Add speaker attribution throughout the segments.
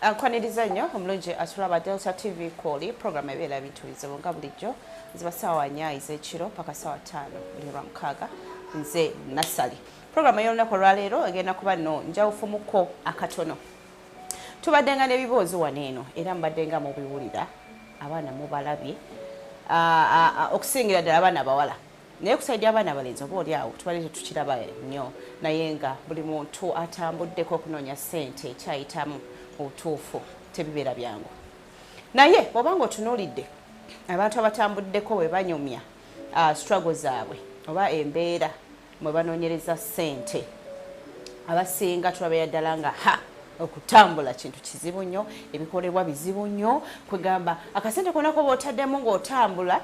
Speaker 1: Nkwaniriza nnyo omulungi atulaba Delta TV kwoli program ebeera bintu bizibu nga bulijjo ziba ssaawa 4 ez'ekiro paka ssaawa 5 buli Lwamukaaga. Nze Nasali. Program ey'olunaku olwaleero egenda kuba nno njawufumuko akatono. Tubadde nga n'ebiboozi wano eno era mubadde nga mubiwulira, abaana mubalabye, okusingira ddala abaana abawala, naye ku side abaana abalenzi oba oli awo tubadde tetukiraba nnyo, naye nga buli muntu atambuddeko okunoonya ssente ekyayitamu obutuufu tebibeera byangu. Naye bw'oba nga otunuulidde abantu abatambuddeko bwe banyumya struggle zaabwe oba embeera mwe banoonyereza ssente, abasinga tulabeera ddala nga ha okutambula kintu kizibu nnyo, ebikolebwa bizibu nnyo. Kwegamba akasente konna koba otaddemu ng'otambula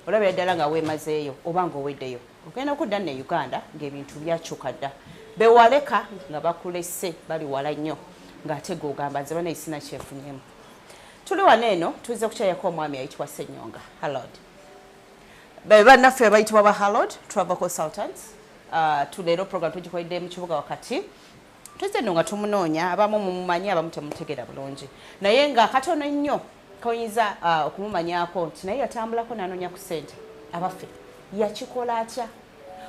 Speaker 1: olabira ddala nga weemazeeyo oba ng'oweddeyo, ogenda okudda nne Uganda ng'ebintu byakyuka dda, bewaleka nga bakulese bali wala nnyo, ng'ate gweogamba nze banaye sina kyefunyemu. Tuli wano eno tuzze kukyayako omwami ayitibwa Ssenyonga Harold. Be bannaffe bayitibwa ba Harold Travel Consultants. Tuleero program tugikoledde mu kibuga wakati. Tuzze nno nga tumunoonya, abamu mumumanyi, abamu temutegeera bulungi, naye nga katono nnyo koyinza okumumanyako nti naye yatambulako n'anoonya ku ssente. Abaffe, yakikola atya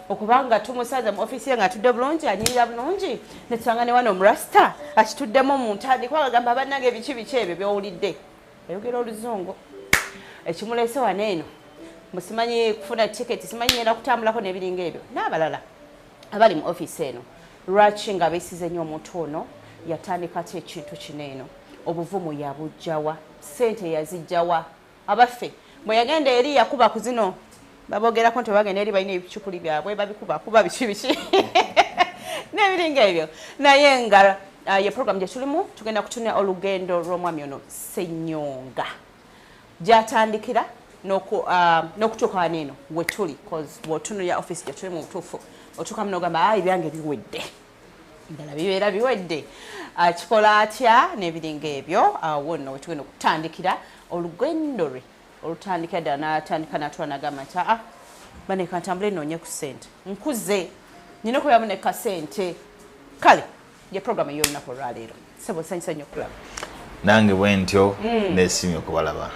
Speaker 1: okubanga tumusanze mu ofiisi ye nga atudde bulungi, anyirira bulungi, netusanga ne wano omurasita akituddemu mu ntandikwa agamba bannange biki biki ebyo byowulidde, ayogera oluzungu ekimuleese wano eno, musimanyi kufuna tiketi, simanyi ngenda kutambulako n'ebiringa ebyo n'abalala abali mu ofiisi eno. Lwaki nga beesize nnyo omuntu ono? Yatandika atya ekintu kino eno? Obuvumu yabujjawa? Ssente yazijjawa? Abaffe, bwe yagenda eri yakuba ku zino babogerako nti bagenda eri balina ebicupuli byabwe babikubakuba biki biki n'ebiringa ebyo. Naye nga ye program gye tulimu, tugenda kutunya olugendo lw'omwami ono Ssenyonga gyatandikira n'okutuuka wano eno we tuli, cause bw'otunulira office gye tuli mu butuufu otuukamu n'ogamba, "Ah, ebyange biwedde, ddala bibeera biwedde." Akikola atya n'ebiringa ebyo? Awo nno wetugenda okutandikira olugendo lwe olutandikira ddala n'atandika n'atula n'agamba nti, "Aa baneka ntambule noonye ku ssente, nkuze, nina okubeeramu ne kasente." Kale ye program ey'olunaku olwaleero. Sebo, nsanyusa nnyo okulaba.
Speaker 2: Nange bwe ntyo, nesimye okubalaba.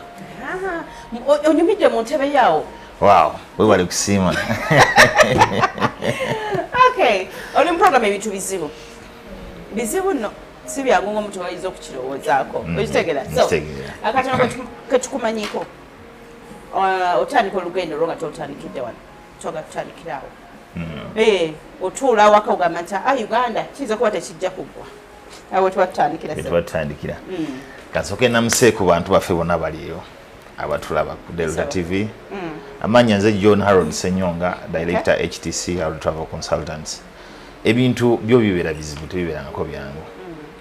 Speaker 1: Onyumidde mu ntebe yaawo.
Speaker 2: Wow, webale kusiima.
Speaker 1: Okay, oli mu program ebintu bizibu bizibu nno si byangu ngaomuntu wayinza okukirowoozaako. Okitegeera? So
Speaker 2: Nkitegeera.
Speaker 1: akatono ketukumanyiko, otandika olugendo lwo nga tolutandikidde wano, toga tutandikirawo. Otuula awaka ogamba nti, "A Uganda kiyinza kuba tekijja kuggwa." Awo tuba tutandikira, sir.
Speaker 2: Tetwatandikira. Kansooke namuse ku bantu baffe bonna baliyo abatulaba ku Delta
Speaker 1: Sebo.
Speaker 2: TV. Amannya nze John Harold Senyonga, director HTC, Harold Travel Consultants. Ebintu byo bibeera bizibu, tebibeerangako byangu,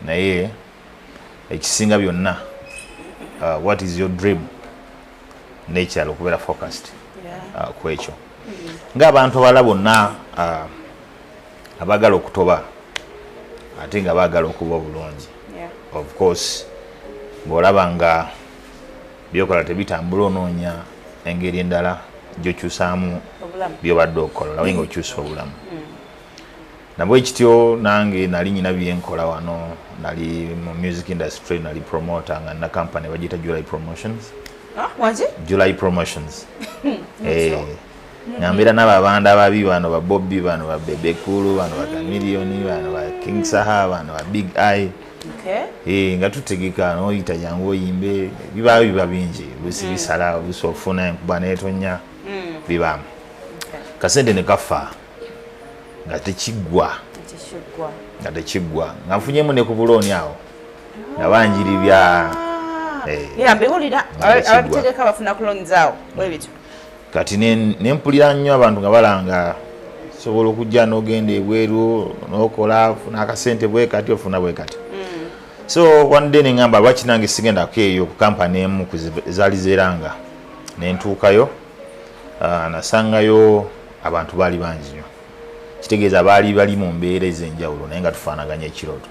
Speaker 2: naye ekisinga byonna, what is your dream n'ekirala okubeera focused ku ekyo. Ng'abantu abalala bonna abaagala okutoba ate nga baagala okuba obulungi, of course bw'olaba nga byokola tebitambula, onoonya engeri endala gyokyusaamu
Speaker 1: obulamu.
Speaker 2: Byobadde okola, olabe nga okyusa obulamu. Nabwe kityo nange nali nyina byenkola wano, nali mu music industry, nali promoter nga na company bagiyita July Promotions.
Speaker 1: Ah, wangi?
Speaker 2: July Promotions. Nga mbeera n'abo abantu ababi bano, ba Bobby bano, ba Bebe Cool bano, ba Chameleone bano, ba King Saha bano, ba Big Eye. Nga tutegeka noyita jangu oyimbe, bibaayo biba bingi, oluusi bisala, oluusi ofuna enkuba netonya, bibaamu. Kasente ne kafa nga tekiggwa.
Speaker 1: Tekiggwa.
Speaker 2: Nga tekiggwa, nga nfunyemu ne ku bulooni awo nga banjiribya.
Speaker 1: Yeah, mbiwulira.
Speaker 2: Nga tekiggwa.
Speaker 1: Ababitegeka bafuna ku loans awo bwe bityo.
Speaker 2: Kati nempulira nnyo abantu nga balanga sobola okujja n'ogenda ebweru n'okola ofuna akasente bwe kati, ofuna bwe kati. So one day neŋŋamba, lwaki nange sigendako eyo ku kampani emu ku ezaali zeeranga? Nentuukayo, nasangayo abantu baali bangi nnyo, kitegeeza baali bali mu mbeera ez'enjawulo, naye nga tufaanaganya ekirooto.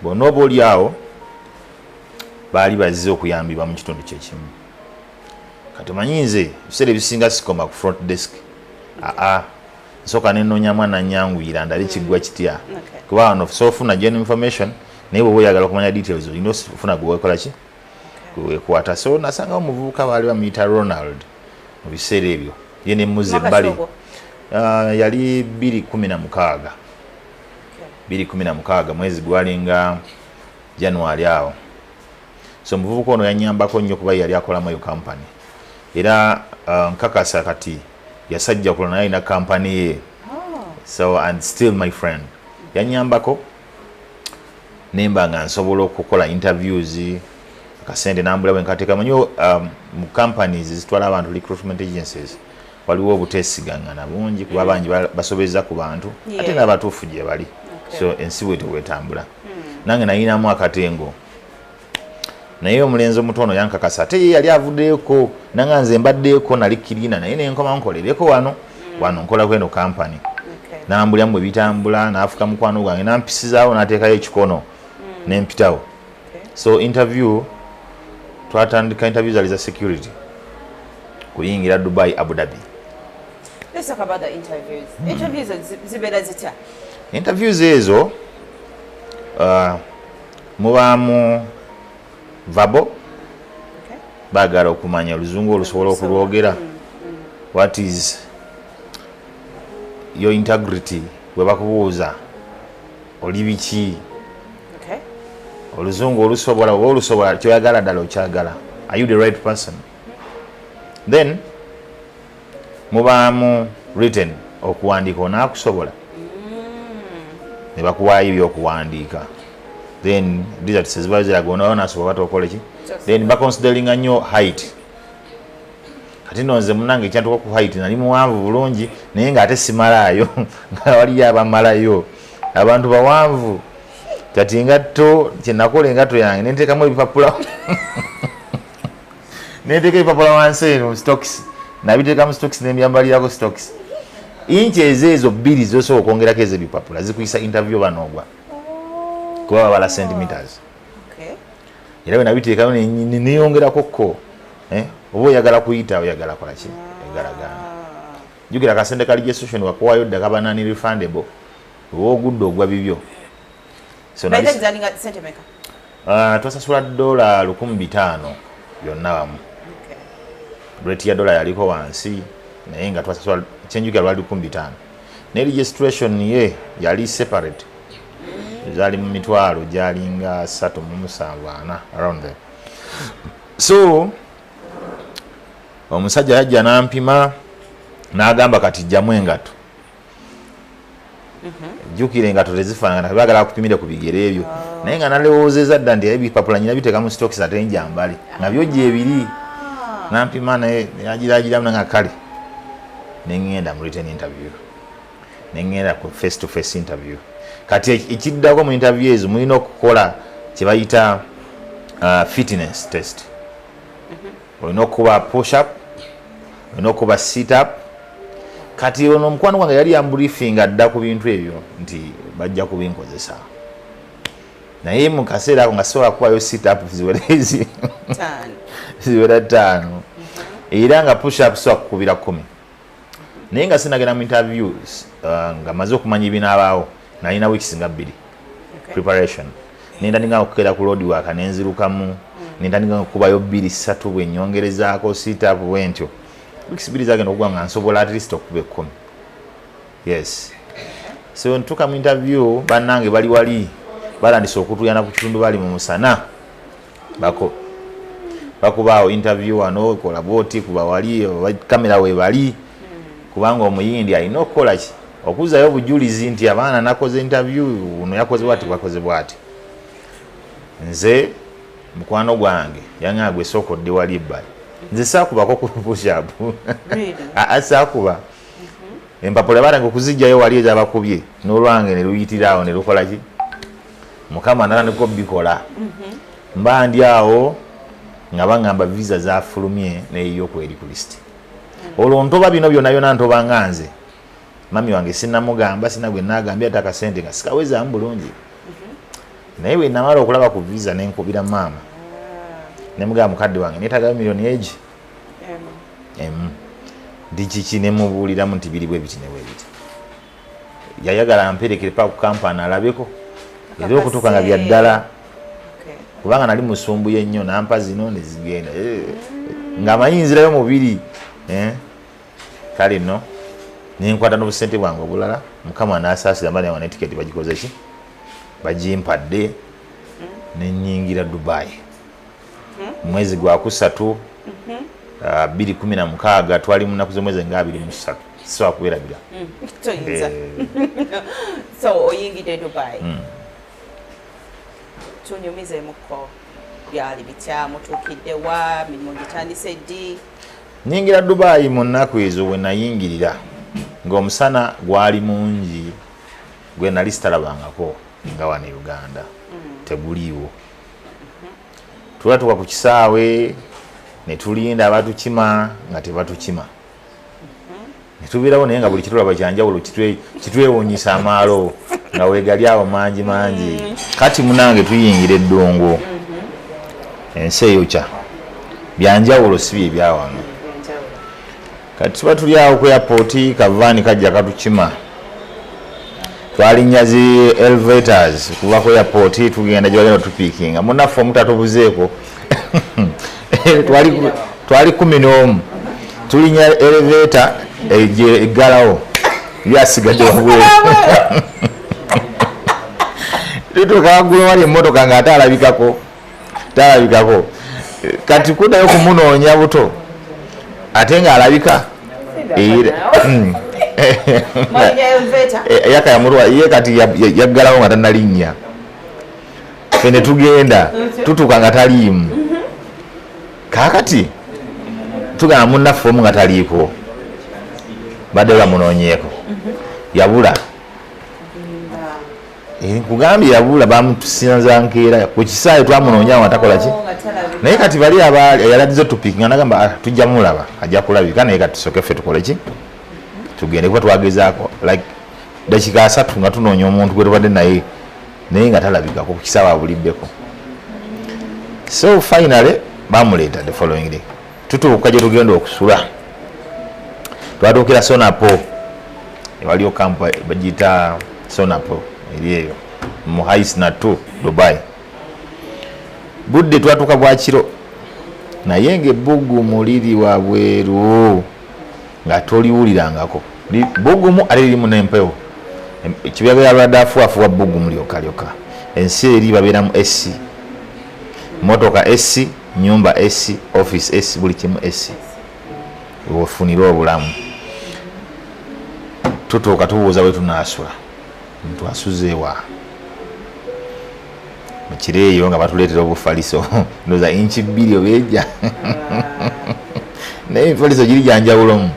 Speaker 2: Bonna oba oli awo baali bazze okuyambibwa mu kitundu kyekimu. Kati omanyi nze ebiseera ebisinga sikoma ku front desk, aa nsooka nenoonya mwana nyanguyira ndabe kiggwa kitya. Kuba wano soofuna general information Naye bw'oba oyagala okumanya details, olina ofuna gwewekola ki, gwewekwata. So nasangawo omuvubuka baali bamuyita Ronald mu biseera ebyo, ye nemuza
Speaker 1: Mwaka
Speaker 2: ebbali.
Speaker 1: ki ogwo?
Speaker 2: Ah, yali 2016. 2016, mwezi gwalinga January awo. So omuvubuka ono yanyambako nnyo kuba yali akolamu eyo company, era nkakasa kati yasajja kula, naye alina company ye. So and still my friend, yanyambako nemba nga nsobola okukola interviews, akasente nambula bwe nkateeka. Manyi mu companies zitwala abantu, recruitment agencies, waliwo obuteesigangana bungi kuba bangi basobeza ku bantu, ate n'abatuufu gye bali. So ensi bwetyo bwetambula. Nange nayinamu akatengo, naye omulenzi omuto ono yankakasa, ate ye yali avuddeyoko, nanga nze mbaddeyoko, nali kirina naye nenkoma nkolereko wano wano, nkola kweno company. Nambulyamu bwe bitambula, nafuka mukwano gwange, nampisizaawo, nateekayo ekikono nempitawo. So interview twatandika, interview zali za security kuyingira Dubai, Abu Dhabi.
Speaker 1: Let's talk about the interviews. Interviews zibeera zitya?
Speaker 2: Interviews ezo mubaamu verbal. Baagala okumanya oluzungu olusobola okulwogera, what is your integrity, bwe bakubuuza oli biki. Oluzungu olusobola oba olusobola, kyoyagala ddala okyagala, are you the right person? Then mubaamu written, okuwandiika, onaakusobola, ne bakuwaayo ebyokuwandiika. Then results ziba ziraga onaaba nasobola bata ki. Then baconsideringa nnyo height. Kati no nze munange ekyantuka ku height, nali muwanvu bulungi, naye ngaate simalaayo, nga waliyo abamalayo, abantu bawanvu. Kati engatto, kyenakola, engatto yange nenteekamu ebipapula, nenteeka ebipapula wansi eno, stocks nabiteeka mu stocks, nembyambalirako stocks. Inchi ezo 2 zosobola okwongerako ezo ebipapula zikuyisa interview banoogwa, kuba babala centimeters. Era bwe nabiteekayo neyongerako ko, eh, oba oyagala kuyita, oyagala kola ki, oyagala gana. Jjukira akasente ka registration wakuwaayo dda, kaba non refundable, oba ogudde ogwa bibyo. So
Speaker 1: By then zalinga sente meka?
Speaker 2: Ah, twasasula dola 1500 byonna wamu. Rate ya dola yaliko wansi, naye nga twasasula, kyenjukira lwali 1500, ne registration ye yali separate, zaali mu mitwalo gyalinga 37, 4, around there. So omusajja yajja n'ampima n'agamba, kati jjamu engato. Jjukira engato tezifaanagana, baagala akupimire ku bigere ebyo, naye nga nalowoozeza dda nti ebipapula nyina biteeka mu stocks ate njambale nga byo gyebiri. Nampima naye nagiragiramu, nanga kale neŋŋenda mu written interview, neŋŋenda ku face to face interview. Kati ekiddako mu interview ezo, mulina okukola kye bayita fitness test. Olina okuba push up, olina okuba sit up. Kati ono omukwano gwange yali yambriefinga dda ku bintu ebyo nti bajja kubinkozesa, naye mu kaseera ako nga sobola kubayo sit up ziwera ezi
Speaker 1: 5.
Speaker 2: Ziwera 5, era nga push up sobola kukubira 10, naye nga sinagenda mu interviews, nga maze okumanya ebinaabaawo, nalina weeks nga 2 preparation. Nentandika okukeera ku road work, nenzirukamu, nentandika okukubayo 2, 3, bwe nyongerezaako sit up bwentyo. Weeks 2 zagenda okuba nga nsobola at least okukuba 10. Yes, so ntuuka mu interview, bannange bali wali balandise okutuyana ku kitundu, bali mu musana, bako bakubaawo interview wano, kola bwoti, kuba wali kamera webali, kubanga omuyindi alina okukola ki, okuzayo obujulizi nti abaana nakoze interview, ono yakoze bwati, bwakoze bwati. Nze mukwano gwange yaŋŋamba, gwe sooka odde wali ebbali. Nze saakubako ku push up.
Speaker 1: Really?
Speaker 2: Aa, saakuba. Empapula baranga okuzijjayo wali ezabakubye, n'olwange ne luyitiraawo ne lukola ki, Mukama natandika obikola. Mba ndi awo nga baŋŋamba visa zafulumye, neyiyo kweri ku list. Olwo ntoba bino byonna byonna, ntoba nga nze mami wange sinamugamba, sina gwe nagambye, ate akasente nga sikawezaamu bulungi. Naye bwe namala okulaba ku visa, nenkubira maama, nemugamba, mukadde wange neetagayo miliyoni egi emu, ndi kiki, nemubuuliramu nti biri bwe biti ne bwe biti. Yayagala amperekere paka ku kampani alabeko. Era okutuuka nga byaddala, kubanga nali musumbuye nnyo, nampa zino nezigenda nga amanyi nzirayo mubiri. Kale nno nenkwata n'obusente bwange obulala, Mukama n'asaasira, mba ne tiketi bagikoze ki, bagimpadde, nenyingira Dubai mwezi gwa 3 2016. Twali mu nnaku z'omwezi nga 23, sisobola kubeerabira.
Speaker 1: Toyinza. So oyingidde Dubai, tunyumizeemuko, byali bitya? Mutuukidde wa? Mirimu gitandise ddi?
Speaker 2: Nyingira Dubai mu nnaku ezo we nayingirira ng'omusana gwali mungi gwe nali sitalabangako nga wano e Uganda teguliiwo. Twatuuka ku kisaawe ne tulinda abatukima nga tebatukima, ne tubeerawo, naye nga buli kitulaba kyanjawulo, kitwewuunyisa amaalo nga weegali awo mangi mangi. Kati munange tuyingira eddungu, ensi eyokya, byanjawulo, si bye byawano. Kati tuba tuli awo ku airport, kavaani kajja katukima. Twalinnya zi elevators kuva ku airport tugenda gye bagenda tupiikinga. Munnaffe omutatubuzeeko, twali 11, tulinnya elevator eggalawo, byasigadde wabweru. Tutuuka waggulu wali emmotoka ng'ate alabikako talabikako. Kati kuddayo kumunoonya buto ate ng'alabika era yaka yamulwa ye. Kati yaggalawo nga tannalinnya, ffe ne tugenda tutuuka nga taliimu. Kaakati tugamba munnaffe omu nga taliiko, badde bamunoonyeeko, yabula. Nkugambye yabula, bamutusinza nkeera ku kisaawe, twamunoonya nga takola ki. Naye kati bali yaladize tupiki nga nagamba, "Ah, tujja mulaba, ajja kulabika, naye kati tusooke ffe tukole ki, tugende," kuba twagezaako like dakiika 30 nga tunoonya omuntu gwe tubadde naye, naye nga talabikako ku kisaawe, abuliddeko. So finally bamuleeta the following day. Tutuuka gye tugenda okusula, twatuukira Sonapo, ewaliyo kampa bagiyita Sonapo, eri eyo mu Haisna 2 Dubai. Budde twatuuka bwakiro, naye ngaebbugumu liri wabweru nga toliwulirangako. Bbugumu ate lirimu n'empewo, kibeera lwadde afuafuwa bbugumu lyokka lyokka. Ensi eri babeeramu AC, motoka AC, nyumba AC, office AC, buli kimu AC, ofunire obulamu. Tutuuka tubuuza bwe tunaasula, ntwasuzeewa mukiro eyo, nga batuleetera obufaliso, ndowooza inchi 2 oba ejja, naye emifaliso giri gyanjawulomu,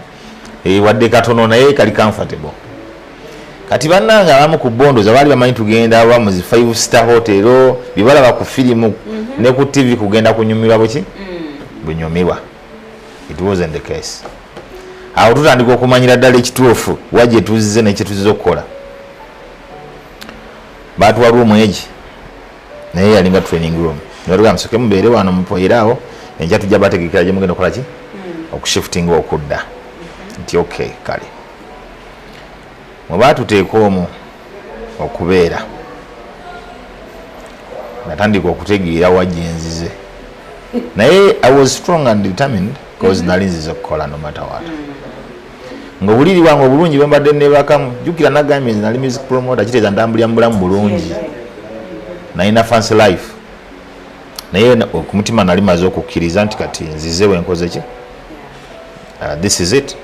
Speaker 2: wadde katono naye kali comfortable. Kati bannange abamu ku bondoza baali bamanyi tugenda oba mu zi five star hotel byebalaba ku firimu ne ku TV, kugenda kunyumirwa buki bunyumirwa. It wasn't the case. Awo tutandika okumanyira ddala ekituufu wa gye tuzze nekyetuzze okukola. Batuwa room egi, naye yalinga training room. Nebatugamba, "Musoke mubeere wano mupoyere awo, enkya tujja bategekera gye mugenda okukola ki, okushiftinga okudda." Nti okay, kale. Mwe batuteeka omwo okubeera, natandika okutegeera wa gyenzize, naye I was strong and determined because nali nzize okukola no matter what. Nga obuliri bwange obulungi bwe mbadde nebakamu, jjukira nagambye nze nali music promoter, kiteeza ntambulira mu bulamu bulungi, nalina fancy life, naye ku mutima nali maze okukkiriza nti kati nzize wenkoze ki, this is it,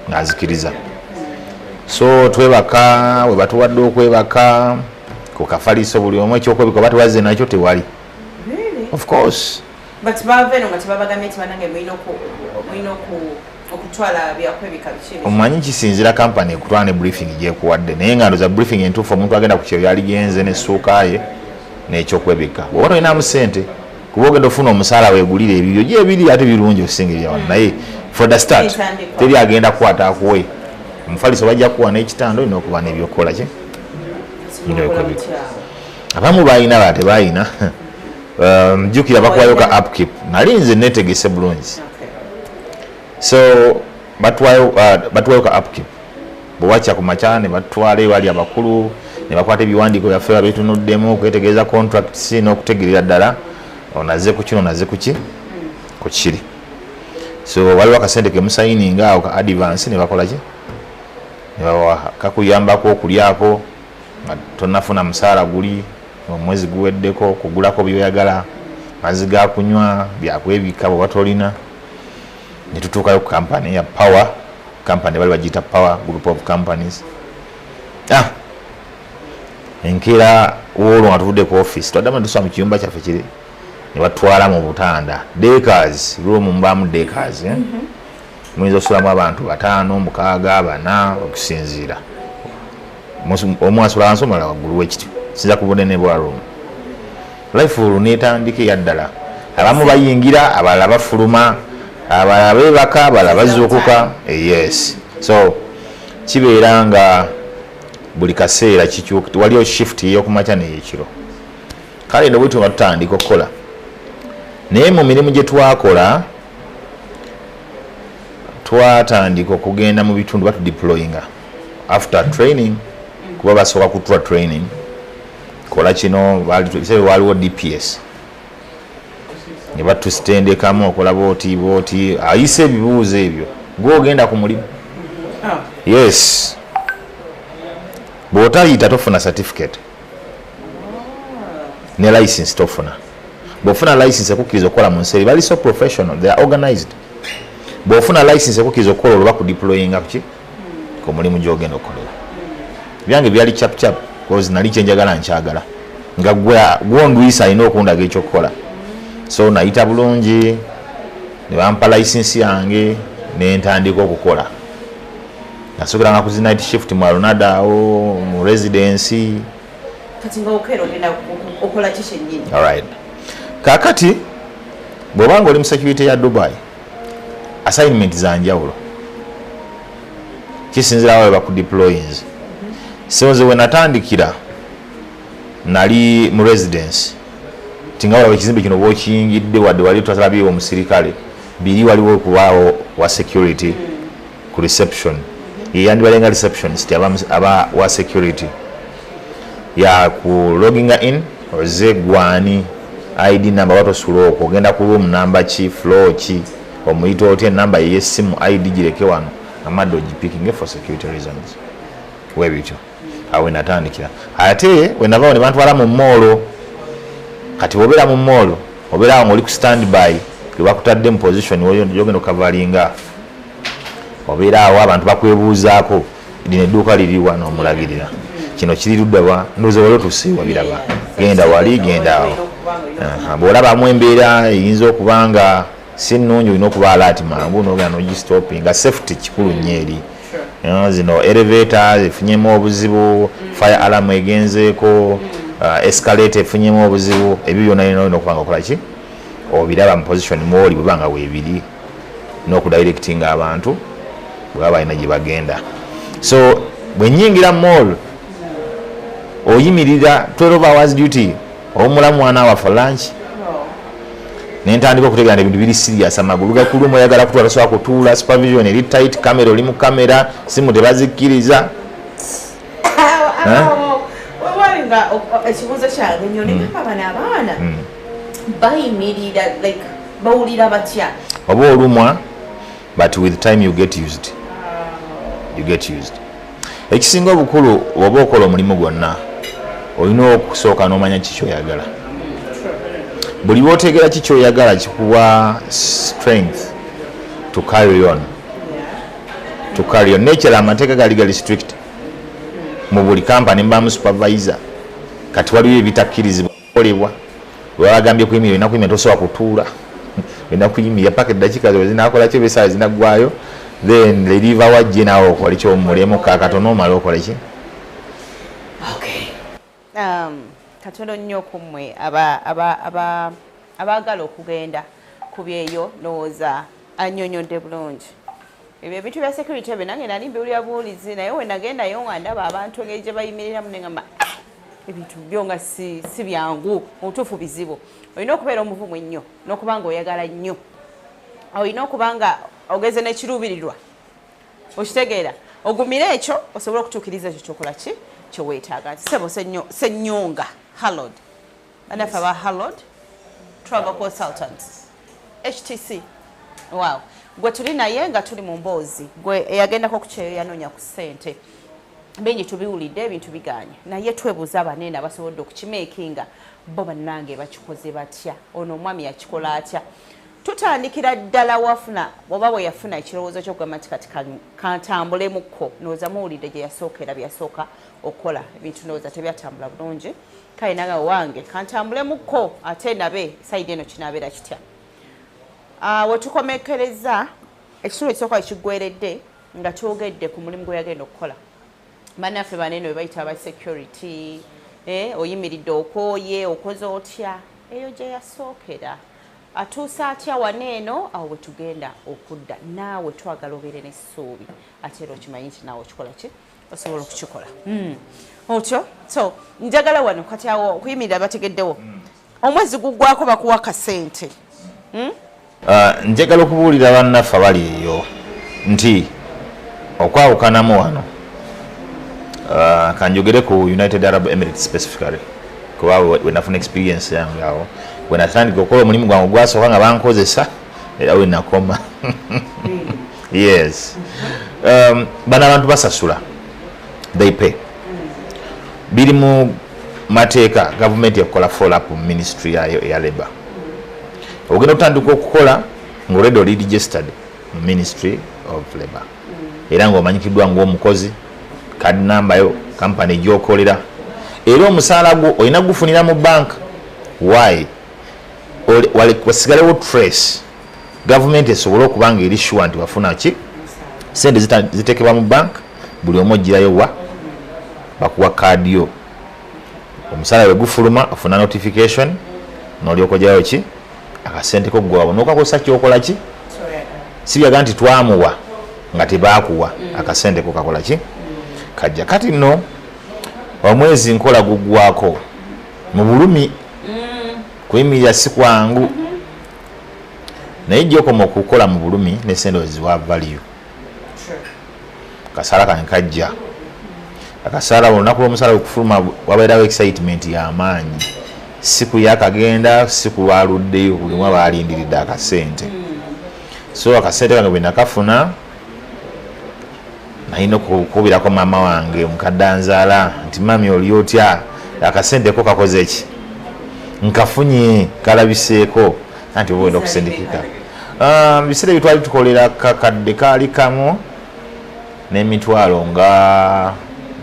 Speaker 2: nga nzikiriza. So twebaka we batuwadde okwebaka ku kafaliso, buli omu ekyokwebika oba tewazze nakyo tewali.
Speaker 1: Really?
Speaker 2: Of course.
Speaker 1: But bava eno nga tebabagambye nti banange mulina okutwala byakwebika biki biki?
Speaker 2: Omanyi kisinzira kampani ekutwala ne briefing gyekuwadde, naye nga ndoza briefing entuufu, omuntu agenda ku kyeyo yaligenze nessuuka ye n'ekyokwebika. Bw'oba tolinamu sente, kuba ogenda ofuna omusaala weegulira ebibyo gyebiri, ate birungi okusinga ebyawano, naye for the start
Speaker 1: Entandikwa.
Speaker 2: teri agenda kukwata akuwe omufaliso, bajja kuwa n'ekitanda, olina okuba n'ebyokukola ki.
Speaker 1: Mukola
Speaker 2: Ebyokubika.
Speaker 1: mutya?
Speaker 2: Abamu balina, ba tebalina. Jjukira bakuwayo ka upkeep, nali nze netegese bulungi. So batuwayo ka upkeep, bwewakya ku makya ne batwala ewali abakulu Ne bakwata ebiwandiiko byaffe, babitunuddemu okwetegereza contracts n'okutegerera ddala onaze ku kino, onaze ku ki, ku kiri. So waliwo akasente kemusayininga awo ka advance, ne bakola ki, ne babawa, kakuyambako okulyako nga tonafuna musaala guli omwezi guweddeko, kugulako byoyagala, mazzi ga kunywa, byakwebika bwoba tolina. Ne tutuukayo ku kampany ya Power Company, bali bagiyita Power Group of Companies. Ah, enkeera woolwo nga tuvudde ku office, twaddamu netusula mu kiyumba kyaffe kiri, ne batwala mu butanda deckers room, mubaamu deckers, eh? Muyinza osulamu abantu bataano, mukaaga, bana, okusinziira. Omu asula wansi, omulala waggulu wekityo, sinza ku bunene bwa room. Life olwo netandika eyaddala. Abamu bayingira, abalala bafuluma, abalala beebaka, abalala bazuukuka. Yes, so kibeera nga buli kaseera kikyuka, waliyo shift ey'okumakya neyekiro. Kale no bwetyo nga tutandika okukola, naye mu mirimu gye twakola, twatandika okugenda mu bitundu, batudeployinga after training, kuba basooka kutuwa training, kola kino. Biseera waliwo DPS, ne batusitendekamu okola booti booti, ayise ebibuuzo ebyo gwogenda ku mulimu. Yes, bw'otayita tofuna certificate ne license tofuna. Bw'ofuna license ekukkiriza okukola mu nsi eri, bali so professional, they are organized. Bw'ofuna license ekukkiriza okukola, olwo bakudeployinga kuki, ku mulimu gy'ogenda okukolera. Byange byali chap chap, cause nali kyenjagala nkyagala, nga gwondwisa alina okundaga ekyokukola. So nayita bulungi ne bampa license yange, nentandika okukola. Nasookeranga ku zi night shift mu Alonada awo mu residency.
Speaker 1: Kati nga okeera ogenda okola ki kyennyini?
Speaker 2: Alright, kakati bw'obanga oli mu security ya Dubai, assignment za njawulo, kisinzirawo we bakudeployinze. So nze we natandikira nali mu residence, tinga olaba ekizimbe kino bwokiyingidde, wadde wali twalabyewo omusirikale biri, waliwo okubaawo wa security ku reception, yeyandibalenga receptionist, aba wa security ya ku loginga in, oze gwani, ID number, watosula okwo, ogenda ku room number ki, floor ki, omuyita otya, enamba yeyessimu, ID gireke wano, amadde ogipikinge for security reasons. Webityo awo wenatandikira. Ate wenavaawo ne bantwala mu mall. Kati bwobeera mu mall, obeera awo ngaoli ku standby, webakutadde mu position yogenda okavalinga, obeera awo abantu bakwebuuzaako, lino edduuka liri wano, omulagirira kino kiri luddawa, ndowooza wali otuuse wabiraba, genda wali, genda awo. Bw'olabamu embeera eyinza okuba nga si nnungi, olina okuba alert mangu nogenda nogistopinga. Safety kikulu nnyo eri. Zino elevator efunyemu obuzibu, fire alarm egenzeeko, escalator efunyemu obuzibu, ebyo byonna olina okuba nga okola ki, obiraba mu position mwoli bweba nga weebiri, n'okudirectinga abantu bwe baba balina gye bagenda. So bwe nyingira mall, oyimirira 12 hours duty, owumulamu 1 hour for lunch. Nentandika okutegeera nti ebintu biri serious, amagulu gakuluma, oyagala kutwala, tosobola kutuula, supervision eri tight, kamera oli mu kamera, simu tebazikkiriza.
Speaker 1: Wewali nga ekibuuzo kyange nnyo, negamba bano abaana bayimirira, like bawulira batya?
Speaker 2: Oba olumwa, but with time you get used, you get used. Ekisinga obukulu, oba okola omulimu gwonna, olina okusooka n'omanya ki kyoyagala. Buli lwotegeera ki kyoyagala, kikuwa strength to carry on, to carry on. Nekyala amateeka gali gali strict mu buli kampani, mbamu supervisor. Kati waliwo ebitakkirizibwa kukolebwa, webagambye kuyimirira, olina kuyimirira, tosobola kutuula, olina kuyimirira paka eddakiika zo zinakola ki, oba zinaggwayo, then reliever wajje naawe okole kyomulemu kakatono, omale okole ki.
Speaker 1: Okay. Katono nnyo ku mmwe abaagala okugenda ku byeyo, ndowooza annyonnyodde bulungi ebyo ebintu bya security. Ebyo nange nali mbiwulira buwulizi, naye we nagendayo nga ndaba abantu engeri gye bayimiriramu, negamba, "Ah, ebintu byo nga si byangu." Mu butuufu bizibu. Olina okubeera omuvumu ennyo n'okuba nga oyagala nnyo, olina okuba nga ogeze n'ekiruubirirwa, okitegeera, ogumire ekyo osobole okutuukiriza ekyo kyokola ki. Kyeweetaaga. Sebo Senyonga Harold, bannaffe aba Harold Travel Consultants, HTC. Wow, gwe tuli naye nga tuli mu mboozi, gwe eyagendako ku kyeyo yanoonya ku ssente. Bingi tubiwulidde, ebintu biganye, naye twebuuza abanene abasobodde okukimakinga bo bannange bakikoze batya? Ono omwami yakikola atya? Tutandikira ddala wafuna oba bwe yafuna ekirowoozo ky'okugamba nti kati kantambulemukko. Ndowooza muwulidde gye yasookera, byeyasooka okukola ebintu ndowooza tebyatambula bulungi. Kale naga wange kantambulemukko ate nabe side eno kinaabeera kitya. Wetukomekereza ekitundu ekisooka ekiggweredde nga twogedde ku mulimu gwe yagenda okukola. Bannaffe banene bwe bayita aba security, oyimiridde, okooye, okoze otya, eyo gye yasookera. Atuusa atya wano eno? Awo bwe tugenda okudda naawe. Twagala obeere n'essuubi, ate era okimanyi nti naawe okikola ki, osobola okukikola. Otyo so njagala wano kati awo okuyimirira bategeddewo omwezi guggwako bakuwa kasente.
Speaker 2: Njagala okubuulira bannaffe abali eyo nti okwawukanamu wano, kanjogere ku United Arab Emirates specifically, kuba we nafuna experience yange awo bwe natandika okukola omulimu gwange ogwasooka nga bankozesa, era we nakoma. Yes, bano abantu basasula, they pay. Biri mu mateeka, gavumenti ekola follow up mu ministry yayo eya labor. Ogenda okutandika okukola nga already oli registered mu Ministry of Labor, era ng'omanyikiddwa ng'omukozi, card number yo, company gyokolera, era omusaala gwo olina gufunira mu bank. Why? Wasigalewo trace, gavumenti esobole okuba nga eri sure nti wafuna ki. Sente ziteekebwa mu bank, buli omu ogirayo wa bakuwa kaadi yo. Omusaala bwe gufuluma ofuna notification, nolyoka ogyayo ki akasente ko gwabwe nokakozesa kyokola ki. Sibyaga nti twamuwa nga tebakuwa akasente ko kakola ki, kajja. Kati nno omwezi nkola guggwako mu bulumi, kuyimirira si kwangu, naye gyokoma okukola mu bulumi nesente oziwa value. Kasaala kange kajja, akasaala olunaku lwomusaala okufuluma wabeerawo excitement y'amaanyi, si kuyakagenda, si kulwaluddeyo, buli omu aba alindiridde akasente. So akasente kange bwe nakafuna, nalina okukubirako maama wange omukadde anzaala nti, "Mami, oli otya? Akasente ko kakoze ki? Nkafunye, kalabiseeko." Anti oba olina okusindikika. Ah, mu biseera ebyo twali tukolera kakadde kaali kamu n'emitwalo nga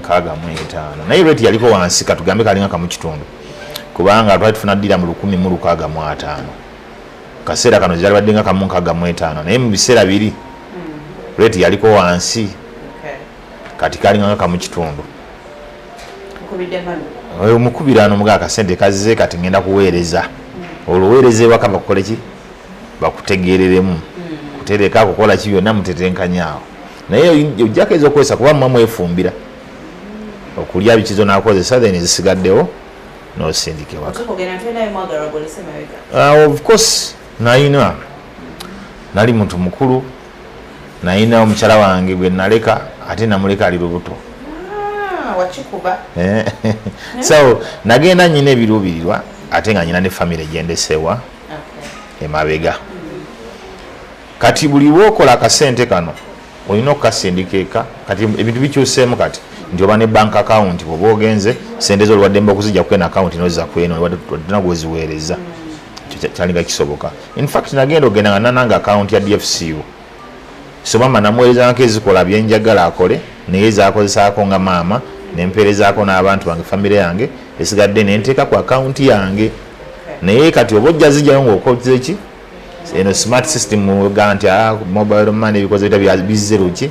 Speaker 2: 65, naye rate yaliko wansi, katugambe kalinga kamu kitundu, kubanga twali tufuna ddira mu 1,065. Kaseera kano kyali badde nga kamu 65, naye mu biseera biri rate yaliko wansi, kati kalinga nga kamu kitundu. Omukubirano muga akasente kazze, kati ngenda kuweereza. Olwo oweereza ewaka bakukole ki, bakutegereremu kutereka kukola ki, byonna mutetenkanyaawo. Naye ojjako ezokukozesa, kuba mwa mwefumbira okulya bikizo nakozesa, then ezisigaddewo nosindika ewaka. Of course nayina, nali muntu mukulu, nayina omukyala wange gwe naleka, ate namuleka ali lubuto.
Speaker 1: Wakikuba.
Speaker 2: So nagenda nyina ebiruubirirwa, ate nga nyina ne famire gyendesewa emabega. Kati buli lwokola akasente kano olina okukasindika eka. Kati ebintu bikyuseemu kati nti oba ne bank account, bwoba ogenze sente zo oliwaddembe okuzijja kweno account noziza kweno nagweziweereza. Ekyo kyalinga kisoboka. In fact nagenda ogenda nga nananga account ya DFCU, so maama namuweerezangako ezikola byenjagala akole, naye zakozesaako nga maama, nempeerezaako n'abantu bange, famire yange, esigadde nenteeka ku account yange. Naye kati oba ojja zijjayo ng'okoze ki, eno smart system ga nti mobile money ebikoze bita bizze luki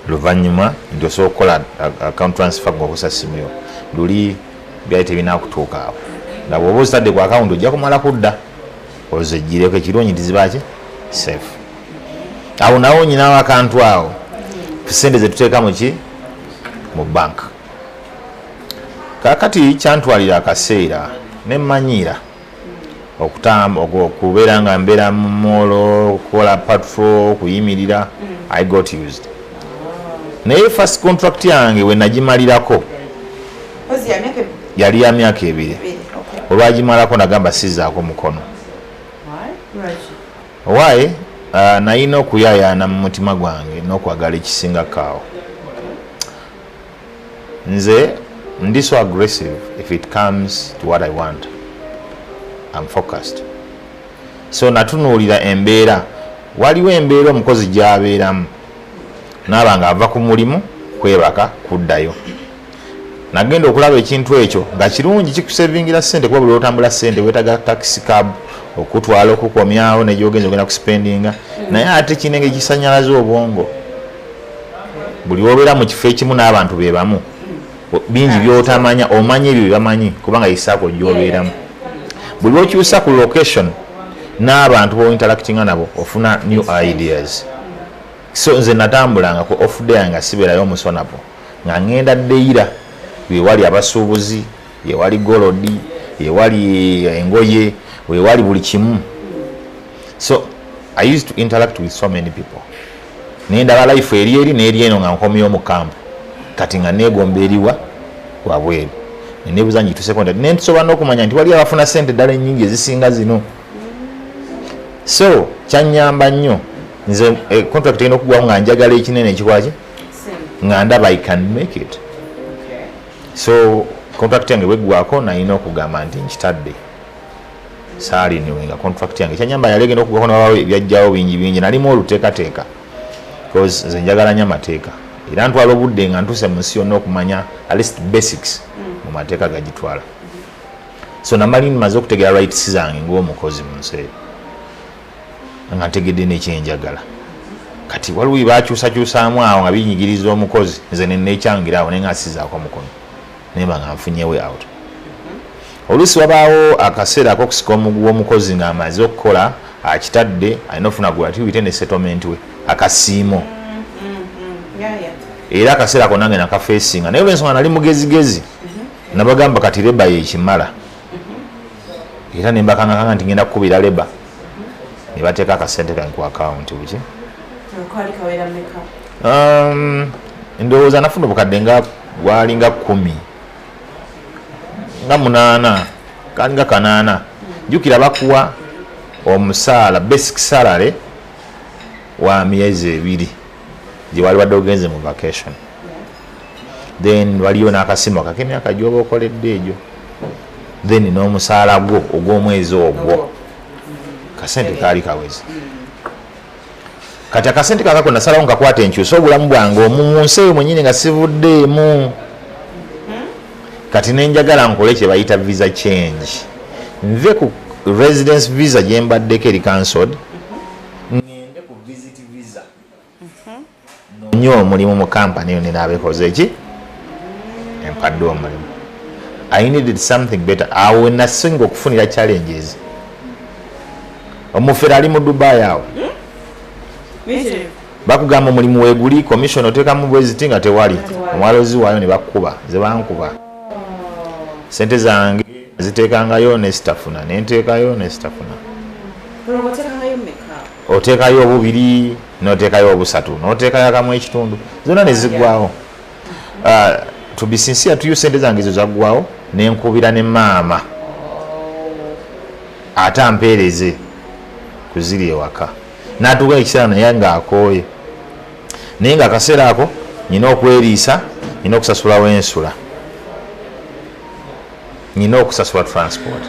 Speaker 2: luvannyuma nti osobola okukola account transfer ng'okozesa simu yo. Luli byali tebinakutuuka awo, nga bw'oba ozitadde ku account ojja kumala kudda ozegireko. Ekirungi nti zibaki safe. Awo nawo nyinawo akantu awo, sente zetuteeka muki, mu bank. Kakati kyantwalira akaseera nemmanyiira okubeera nga mbeera mu mall, okukola patrol, okuyimirira. I got used. Naye first contract yange we nagimalirako Yali ya myaka 2. Olwagimalako nagamba sizaako mukono. Why? Nalina okuyayaana mu mutima gwange n'okwagala ekisingako awo. Nze ndi so aggressive if it comes to what I want. I'm focused. So natunuulira embeera. Waliwo embeera omukozi gy'abeeramu n'aba nga ava ku mulimu kwebaka kuddayo. Nagenda okulaba ekintu ekyo nga kirungi, kikusevingira ssente, kuba buli lw'otambula ssente weetaaga taxi cab okutwala okukomyawo negyogenda ogenda kuspendinga, naye ate kinenge kisanyalaza obwongo. Buli obeera mu kifo ekimu n'abantu be bamu, bingi by'otamanya, omanya ebyo byebamanyi kubanga yisaako gy'obeeramu. Buli lw'okyusa ku location n'abantu b'ointeractinga nabo ofuna new ideas. So nze natambulanga ku off day nga sibeerayo omusonapo, nga ngenda Deira, wewali abasuubuzi, yewali golodi, yewali engoye, wewali buli kimu. So I used to interact with so many people. Nendaba life eri eri n'eri eno nga nkomyewo mu kampu. Kati nga neegomba eriwa wabweru. Neneebuuza ngituuseko nti nensobola n'okumanya nti wali abafuna ssente ddala ennyingi ezisinga zino. So kyannyamba nnyo. Nze contract erina okuggwawo nga njagala ekinene ekikwaki nga ndaba I can make it. So contract yange bweggwako nalina okugamba nti nkitadde. Saalinewinga contract yange. Kyanyamba yali egenda okuggwako nabawo ebyajjawo bingi bingi, nalimu oluteekateeka because nze njagala nnyo amateeka. Era ntwala obudde nga ntuuse mu nsi yonna okumanya at least basics mu mateeka gagitwala. So namali maze okutegeera rights zange ng'omukozi mu nsi eyo, nga ntegedde n'ekyenjagala. Kati waliwo bakyusakyusaamu awo nga binyigiriza omukozi, nze neneekyangira awo naye nga nsizaako mukono nemba nga nfunye way out. Oluusi wabaawo akaseera ak'okusika omuguwa omukozi ng'amaze okukola akitadde, alina ofuna gratuity ne settlement we akasiimo. Era akaseera ako nange nakafeesinga, naye olw'ensonga nali mugezigezi nabagamba kati labour yekimala. Era ne mbakangakanga nti ngenda kukubira labour, ne bateeka akasente kange ku akawunti buki. Ndowooza nafuna obukadde nga bwalinga 10 nga 8 kalinga 8. Jjukira bakuwa omusaala basic salary wa myezi 2 gye wali wadde ogenze mu vacation. Then waliyo n'akasimu akak'emyaka gy'oba okoledde egyo, then n'omusaala gwo ogw'omwezi ogwo. Kasente kaali kaweze. Kati akasente kakako nasalawo nkakwata enkyusa obulamu bwange omu mu nsi eyo mwennyini nga sivuddeemu. Kati nenjagala nkole kye bayita visa change, nve ku residence visa gye mbaddeko eri cancelled, ngende ku visit visa, noonye omulimu mu kampani eyo nenaabekoze eki empadde omulimu. I needed something better. Awo we nasinga okufunira challenges. Omufere ali mu Dubai awo bakugamba omulimu weeguli, commission oteekamu bweziti nga tewali, omwalozi waayo ne bakkuba. Nze bankuba sente zange ziteekangayo nesitafuna, nenteekayo nesitafuna. Oteekayo obubiri n'oteekayo obusatu n'oteekayo akamu ekitundu, zonna ne ziggwawo. To be sincere to you, sente zange ezo zaggwawo nenkubira ne maama ate ampeereze kuziri ewaka. N'atuuka ekiseera naye ng'akooye, naye ng'akaseera ako nyina okweriisa, nyina okusasulawo ensula, nyina okusasula transport.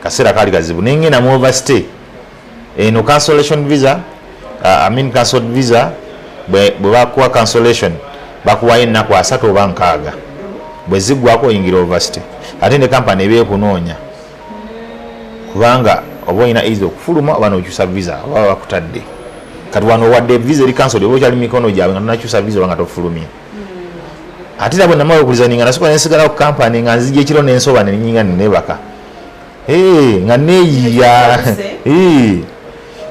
Speaker 2: Kaseera kaali kazibu. Nengenda mu overstay eno cancellation visa, I mean cancelled visa. Bwe bakuwa cancellation bakuwayo ennaku 30 oba 60, bwe ziggwako oyingira overstay. Ate ne kampani eba ekunoonya kubanga oba olina either okufuluma oba n'okyusa visa oba bakutadde. Kati wano wadde visa eri cancelled oba okyali mikono gyabwe nga tonakyusa visa oba nga tofulumye. Ate era bwe namala okuresigninga nasooka nensigala ku kampani nga nzija ekiro nensoba nenyinga nenebaka nga neeyiya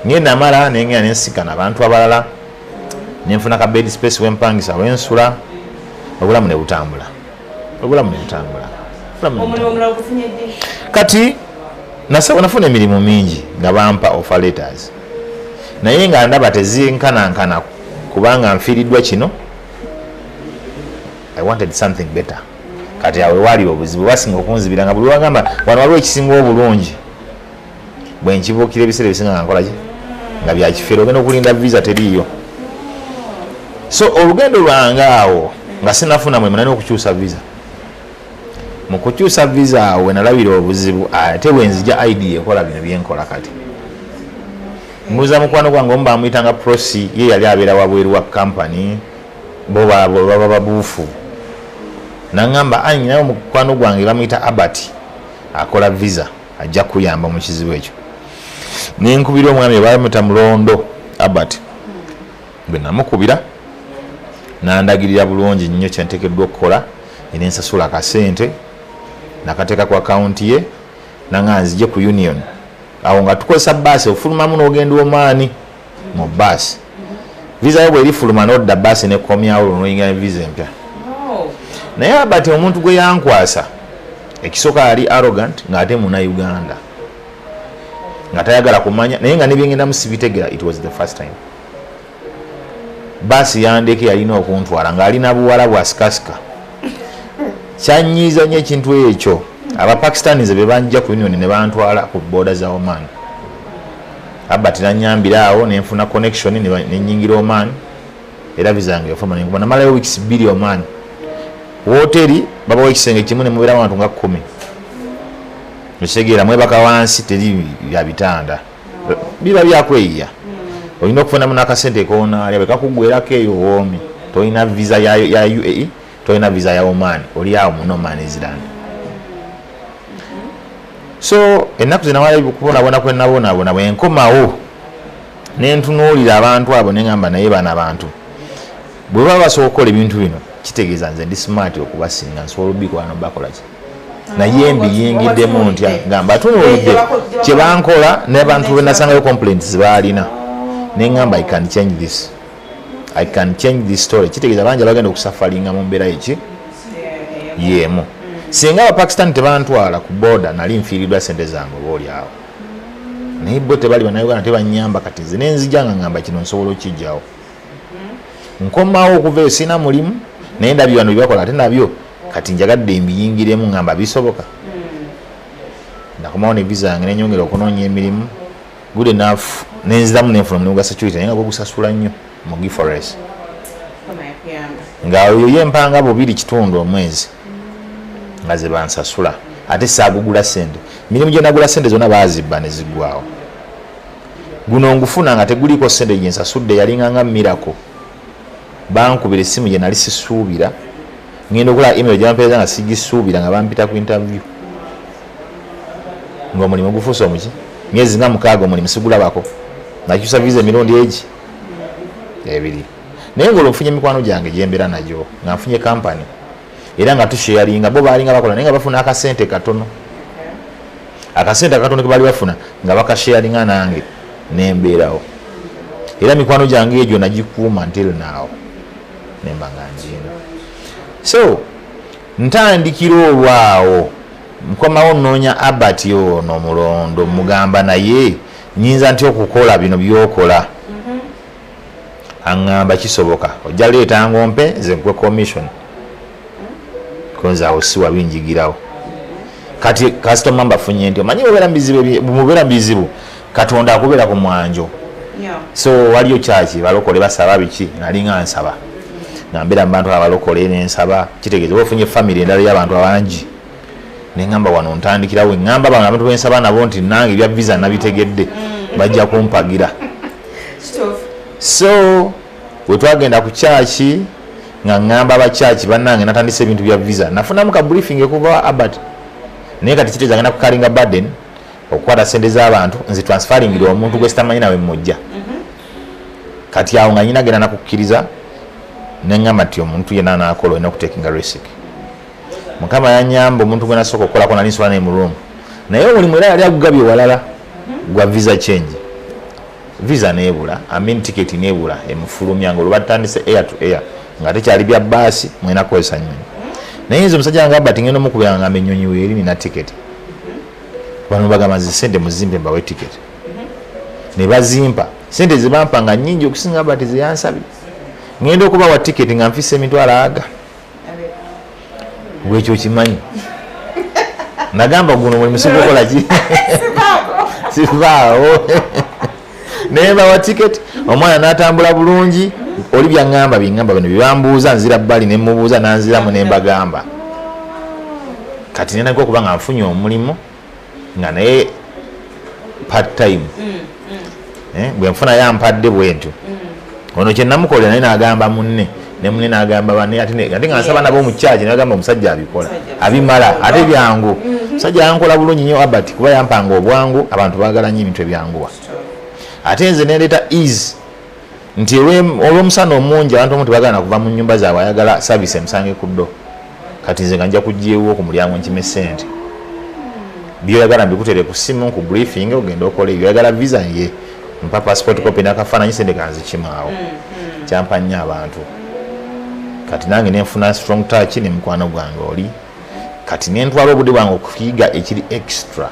Speaker 2: naye namala nengenda nensikana abantu abalala nenfuna ka bed space wempangisa wensula, obulamu ne butambula, obulamu ne butambula. Kati nafuna emirimu mingi nga bampa offer letters, naye nga ndaba tezinkanankana kubanga nfiiriddwa kino. I wanted something better. Kati awe wali obuzibu basinga okunzibira nga buli wagamba wano waliwo ekisinga obulungi bwe nkibuukira ebiseera ebisinga nga nkola ki nga byakifeera, ogenda okulinda visa teriiyo. So olugendo lwange awo nga sinafuna mulimu, nalina okukyusa visa. Mu kukyusa visa awo wenalabira obuzibu, ate bwenzija idea ekola bino byenkola. Kati mbuuza mukwano gwange omu bamuyitanga Prosi, ye yali abeera wabweru wa kampany, bo baba babuufu. Naŋŋamba anyi naye omukwano gwange bamuyita Abat akola visa, ajja kuyamba mu kizibu ekyo. Nenkubira omwami bamuyita Mulondo Abat. Bwe namukubira nandagirira bulungi nnyo kyenteekeddwa okukola, nensasula akasente nakateeka ku akawunti ye, nanga nzije ku Union. Awo nga tukozesa baasi, ofulumamu n'ogenda Omaani mu baasi. Visa yo bwerifuluma nodda baasi nekomyawo, olwo noyingira visa empya. Naye Abati omuntu gwe yankwasa ekisooka yali arrogant, ng'ate Munauganda nga tayagala kumanya, naye nga nebyengendamu sibitegera. It was the first time. Baasi yandeke yalina okuntwala ng'alina buwala bwasikasika. Kyanyiiza nnyo ekintu ekyo. Abapakistani ze be banjja ku Union ne bantwala ku booda za Oman. Abat nanyambira awo nenfuna connection nenyingira Oman, era visa yange yafuluma nenkuba. Namalayo weeks 2 Oman. Woteri babawo ekisenge kimu nemubeeramu abantu nga 10, okitegeera? Mwebaka wansi, teri bya bitanda, biba byakweyiya. Olina okufunamu n'akasente koonaalya bwe kakuggwerako eyo woomi. Tolina visa ya UAE, tolina visa ya Oman, oli awo mu no man's land. So ennaku zinawala kubonaabona kwe nabonaabona, bwe nkomawo nentunuulira abantu abo neŋamba, naye bano abantu bwe baba basobola okukola ebintu bino, kitegeeza nze ndi smart okubasinga, nsobola obikola nobakola ki. Naye mbiyingiddemu ntya nga mbatunuulidde kyebankola n'abantu benasangayo complaints baalina? Neŋŋamba, I can change this, I can change this story. Kitegeeza bangi abagenda okusufferinga mu mbeera eki yeemu. Singa Abapakistan tebantwala ku boda, nali nfiiriddwa sente zange oba oli awo, naye bo tebali Bannayuganda, tebanyamba. Kati nze nenzija nga ngamba kino nsobola okijjawo. Nkomawo okuva eyo sirina mulimu, naye ndabye bano byebakola, ate nabyo kati njagadde mbiyingiremu, ngamba bisoboka. Nakomawo ne visa yange, nenyongera okunoonya emirimu. Good enough, nenziramu nenfuna omulimu gwa security, naye nga gwegusasula nnyo mu G4S, nga oyo yempanga 2.5 omwezi nga ze bansasula, ate saagugula sente. Mirimu gye nagula sente zonna baazibba ne ziggwawo. Guno ngufuna nga teguliiko sente gyensasudde, yalinga nga miracle. Bankubira essimu gye nali sisuubira, ngenda okulaba email gyebampeereza nga sigisuubira, nga bampita ku interview, ngaomulimu gufuuse omuki. Myezi nga 6 omulimu sigulabako. Nakyusa visa emirundi egi ebiri, naye nga olwo nfunye emikwano gyange gyembeera nagyo, nga nfunye kampany, era nga tusharinga. Bo baalinga bakola, naye nga bafuna akasente katono. Akasente akatono ke baali bafuna nga bakasharinga nange nembeerawo, era mikwano gyange egyo nagikuuma until now, nemba nga ngiina. So ntandikira olwawo, nkomawo nnoonya Abat ono Mulondo, mugamba, naye nyinza ntya okukola bino byokola? Aŋŋamba kisoboka, ojja leetanga ompe nze nkuwe commission. Konze awo si wabi, njigirawo. Kati kasitoma mbafunye nti omanyi mubeera mu bizibu, Katonda akubeera ku mwanjo. So waliyo kyaki balokole basaba biki, nalinga nsaba nga mbeera mu bantu abalokole nensaba. Kitegeeza oba ofunye family endala y'abantu abangi. Neŋŋamba wano ntandikirawo, eŋŋamba bano abantu bensaba nabo nti nange ebya visa nabitegedde, bajja kumpagira. So bwe twagenda ku kyaki nga ŋŋamba abakyaki bannange, natandise ebintu bya visa, nafunamu ka briefing ekuva Abat, naye kati kitegeeza ngenda kucarryinga burden okukwata sente z'abantu nzi transferringira omuntu gwe sitamanyi nawe mujja. Kati awo nga nyina genda nakukkiriza, neŋŋamba nti omuntu yenna anaakola olina okutakinga risk. Mukama yanyamba, omuntu gwe nasooka okukolako nali nsobola naye mu room, naye omulimu era yali agugabye walala gwa visa change. Visa nebula, I mean ticket nebula emufulumya, nga olwo batandise air to air, nga tekyali bya baasi, mwena kukozesa nyonyi. Naye nze omusajja nga Abati ngenda omukubira nga ngamba ennyonyi weeri, nina ticket. Bano bagamba nze sente muzimpe mbawe ticket, ne bazimpa. Sente zebampa nga nyingi okusinga Abati zeyansabye. Ngenda okubawa ticket nga nfisa emitwalo aga. Gwekyo kimanyi. Nagamba guno mulimu sigukola ki? Sivaawo. Naye bawa ticket, omwana n'atambula bulungi, oli byaŋŋamba byeŋŋamba bino byebambuuza nzira bbali ne mubuuza n'anziramu ne mbagamba. Kati nena okuba nga nfunye omulimu nga naye part time. Bwe nfuna yampadde bwe ntyo. Ono kye namukolera naye n'agamba munne, ne munne n'agamba banne, ate nga nsaba nabo mu church, n'agamba omusajja abikola, abimala, ate byangu. Omusajja yankola bulungi nnyo Albert, kuba yampanga obwangu, abantu baagala nnyo ebintu ebyanguwa. Ate nze nendeeta ease nti olw'omusana omungi abantu omu tebagala kuva mu nnyumba zaabwe, ayagala service emusange ku ddo. Kati nze nga nja kugyewo ku mulyango nkime sente, byoyagala mbikutere ku simu ku briefing, ogenda okola ebyo. Oyagala visa, ye mpa passport copy n'akafaananyi, sente kanzikimaawo. Kyampa nnyo abantu. Kati nange nenfuna strong touch ne mukwano gwange oli. Kati nentwala obudde bwange okuyiga ekiri extra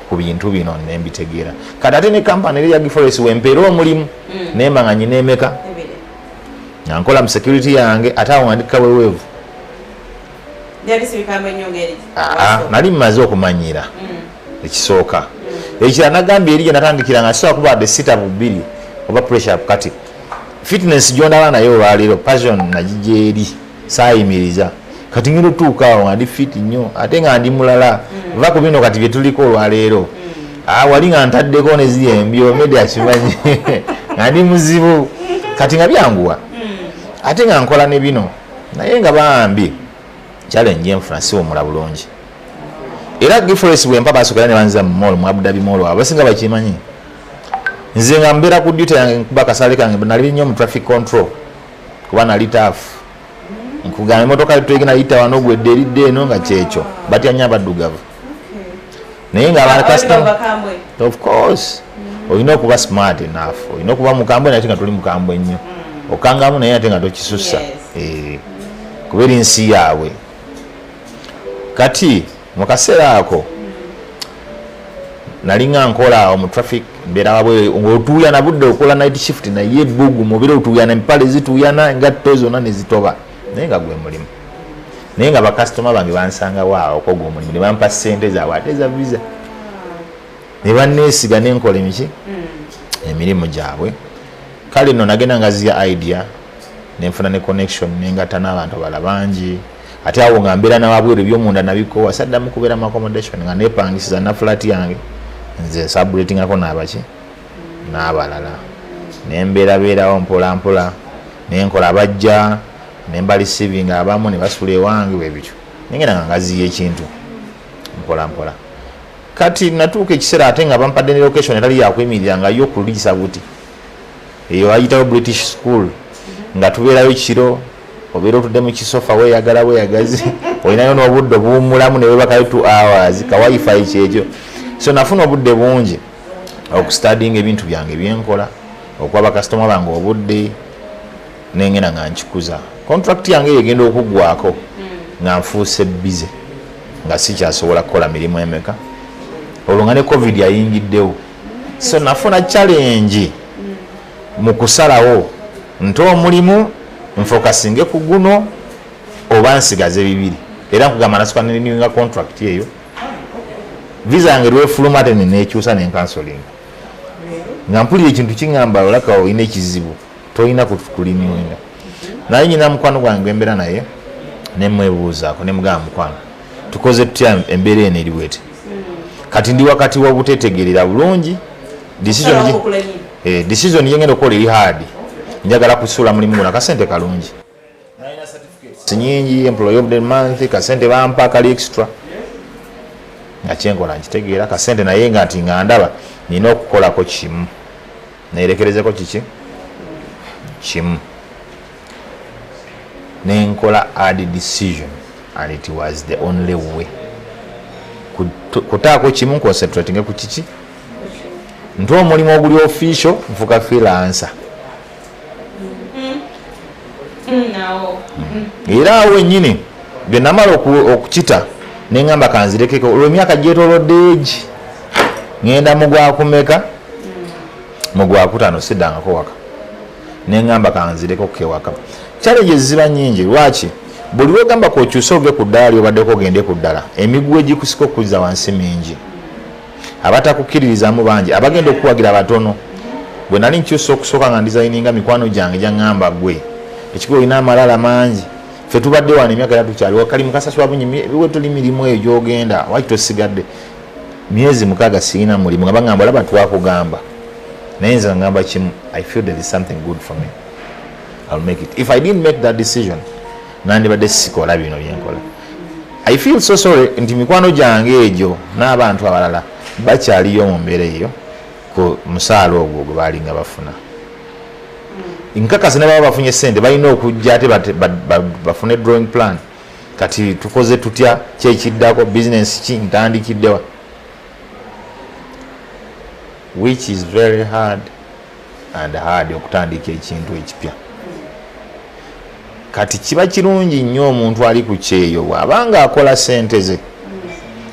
Speaker 2: ku bintu bino nembitegeera. Kati ate ne kampani eri ya Giforest wempeera omulimu, nemba nga nyina emeka nga nkola mu security yange, ate awo nga ndi kaweweevu. Nali mmaze okumanyira ekisooka. Ekirala nagambye eri gye natandikira nga sisobola kuba wadde sit up 2 oba press up. Kati fitness gyondaba naye olwaleero, passion nagijja eri, saayimiriza. Kati ngenda otuuka awo nga ndi fit nnyo, ate nga ndi mulala va ku bino kati bye tuliko olwaleero. Wali nga ntaddeko neziri embyo media kimanyi nga ndi muzibu, kati nga byanguwa, ate nga nkola ne bino. Naye nga bambi challenge enfuna, siwumula bulungi. Era Giforest bwempa basookera ne banziza mu mall, mu Abu Dhabi Mall, abasinga bakimanyi. Nze nga mbeera ku duty yange, nkuba akasale kange. Nali nnyo mu traffic control kuba nali tough. Nkugamba emotoka twegenda yita wano, gwedde eridde eno, nga kyekyo batya nnyo abaddugavu. Naye nga aba customer, of course olina okuba smart enough, olina okuba mukambwe naye ate nga toli mukambwe nnyo, okangamu naye ate nga tokisussa. Kuba eri nsi yaabwe. Kati mu kaseera ako nali nga nkola awo mu traffic, mbeera wabwe ng'otuuyana budde okola night shift, naye ebbugu mubire otuuyana, empale zituuyana, engatto zonna ne zitoba, naye nga gwe mulimu. Naye nga bakasitoma bange bansangawo awo okwo omulimu, ne bampa ssente zaabwe ate eza visa, ne banneesiga nenkola emiki emirimu gyabwe. Kale nno nagenda ngaziya idea, nenfuna ne connection, nengatta n'abantu abalala bangi. Ate awo nga mbeera nawabweru, ebyomunda nabikowa, saddamu kubeera mu accommodation, nga nepangisiza na flat yange nze nsublettingako n'abaki n'abalala, nembeerabeerawo mpola mpola, nenkola abajja nemba receiving abamu ne basula ewange bwe bityo, nengenda nga ngaziya ekintu mpola mpola. Kati natuuka ekiseera ate nga bampadde ne location etali yakuyimirira, nga yo kuliisa buti eyo ayitawo British School, nga tubeerayo kiro, obeera otudde mu kisofa weeyagala bweyagazi, olinayo n'obudde obuwummulamu newebakayo 2 hours ka wifi kyekyo. So nafuna obudde bungi okustudyinga ebintu byange byenkola, okuwa bakasitoma bange obudde, nengenda nga nkikuza. Contract yange eyo egenda okuggwako nga nfuuse busy, nga sikyasobola kukola mirimu emeka, olwo nga ne COVID ayingiddewo. So nafuna challenge mu kusalawo nti omulimu nfocusinge ku guno oba nsigaze bibiri. Era nkugamba nasooka nenewinga contract eyo, visa yange lwefuluma ate nenekyusa nencancelinga, nga mpulira ekintu kiŋŋamba olaka olina ekizibu, tolina kurenewinga. Naye nyina mukwano gwange gwembeera naye, nemwebuuzaako, nemugamba, "Mukwano, tukoze tutya? Embeera eno eri bweti." Kati ndi wakati w'obutetegerera bulungi decision yengenda okukola eri hard. Njagala kusuula mulimu guno, akasente kalungi nyingi, employee of the month, kasente bampa kali extra, nga kyenkola nkitegeera kasente, naye nga nti nga ndaba nina okukolako kimu, nerekerezeko kiki kimu, nenkola hard decision, and it was the only way. Kutaako kimu, concentrating ku kiki, nti omulimu oguli official, nfuka freelancer. Era awo wennyini bwe namala okukita, neŋŋamba kanzirekeko olw'emyaka gyetolodde egi, ŋŋenda mu gwakumeka, mu gwakutaano siddangako waka, neŋŋamba kanzireko kewaka. Challenges ziba nyingi. Lwaki? Buli wegamba kokyusa ove ku ddala lyobaddeko ogende ku ddala, emiguwa egikusika okuzza wansi mingi, abatakukkiririzaamu bangi, abagenda okuwagira batono. Bwe nali nkyusa okusooka nga ndizayininga, mikwano gyange gyaŋŋamba, gwe ekigo olina amalala mangi, ffe tubadde wano emyaka era tukyaliwo, kali mukasasula bunyi we tuli mirimu eyo gyogenda, waki tosigadde? Myezi 6 sirina mulimu, nga baŋŋamba, olaba twakugamba. Naye nze ngamba kimu, I feel there is something good for me, I'll make it. If I didn't make that decision, nandibadde sikola bino byenkola. I feel so sorry nti mikwano gyange egyo n'abantu abalala bakyaliyo mu mbeera eyo ku musaala ogwo gwe baalinga bafuna. Nkakasa ne baba bafunye sente, balina okujja ate bafune drawing plan. Kati tukoze tutya? Kyekiddako bizinesi ki ntandikiddewa? Which is very hard and hard okutandika ekintu ekipya. Kati kiba kirungi nnyo omuntu ali ku kyeyo bw'abanga akola sente ze,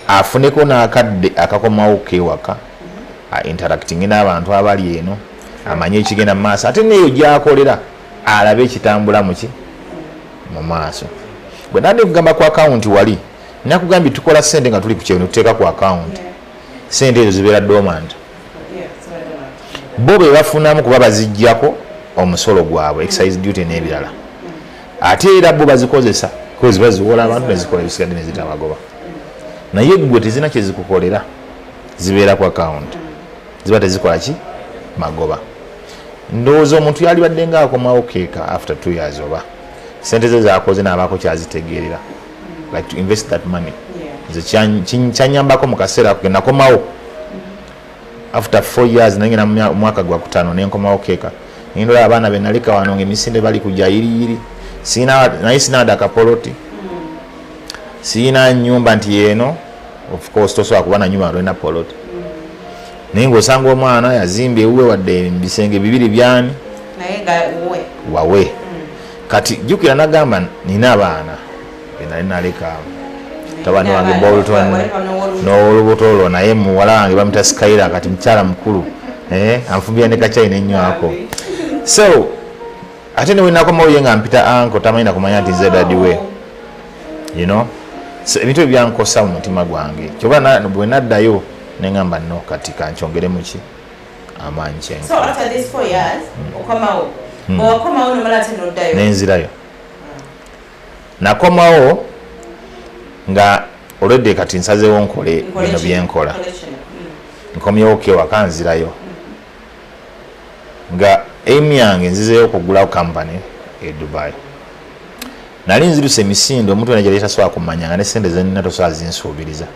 Speaker 2: afuneko n'akadde akakomawo kewaka, interacting n'abantu abali eno, amanye ekigenda mu maaso, ate neeyo gyakolera alabe ekitambula muki mu maaso. Bwe nadde kugamba ku akawunti, wali nakugambye tukola sente nga tuli ku kyeyo netuteeka ku akawunti, sente ezo zibeera dormant. Bo be bafunamu kuba baziggyako omusolo gwabwe, excise duty n'ebirala, ate era bo bazikozesa kozi baziwola abantu nezikola ebisigadde nezitabagoba. Naye gwe tezina kyezikukolera, zibeera ku akawunti, ziba tezikola ki magoba. Ndowooza omuntu yalibadde nga akomawo keeka after 2 years, oba sente ze zakoze nabaako kyazitegeerera, like to invest that money. Nze kyanyambako mu kaseera ako nakomawo after 4 years, naye ngenda mu mwaka gwa kutaano nenkomawo keeka, nendola abaana benaleka wano nga emisinde bali kujja yiriyiri. Sina, naye sina wadde akapoloti, siyina nyumba nti yeeno. Of course tosobola kuba na nyumba nga tolina poloti, naye ngaosanga omwana yazimba ewuwe wadde ebisenge bibiri byani.
Speaker 1: Naye nga wuwe.
Speaker 2: Wawe. Kati jjukira nagamba nina abaana benali naleka, tabani wange Bolton n'olubuto olwo, naye muwala wange bamuta Skyra, kati mukyala mukulu, anfumbira ne kacyayi nenywako. So ate newenakomawo ye nga mpita uncle, tamanyi nakumanya nti nze daddy we. So ebintu ebyo byankosa mu mutima gwange, kyoba bwe naddayo neŋŋamba, no, kati kankyongeremu ki amaanyi.
Speaker 1: So
Speaker 2: kyenkola.
Speaker 1: After these 4 years okomawo, bwewakomawo nomala ate noddayo?
Speaker 2: Nenzirayo. Nakomawo nga olwedde kati nsazeewo nkole
Speaker 1: Nkole
Speaker 2: bino
Speaker 1: kino,
Speaker 2: byenkola.
Speaker 1: nkole kino.
Speaker 2: Nkomyewo kewaka, nzirayo nga aim yange nzizeyo okugulawo company e Dubai. Nali nziruse emisinde, omuntu wena gyali tasobola kumanya nga ne sente zenina tosobola zinsuubiriza.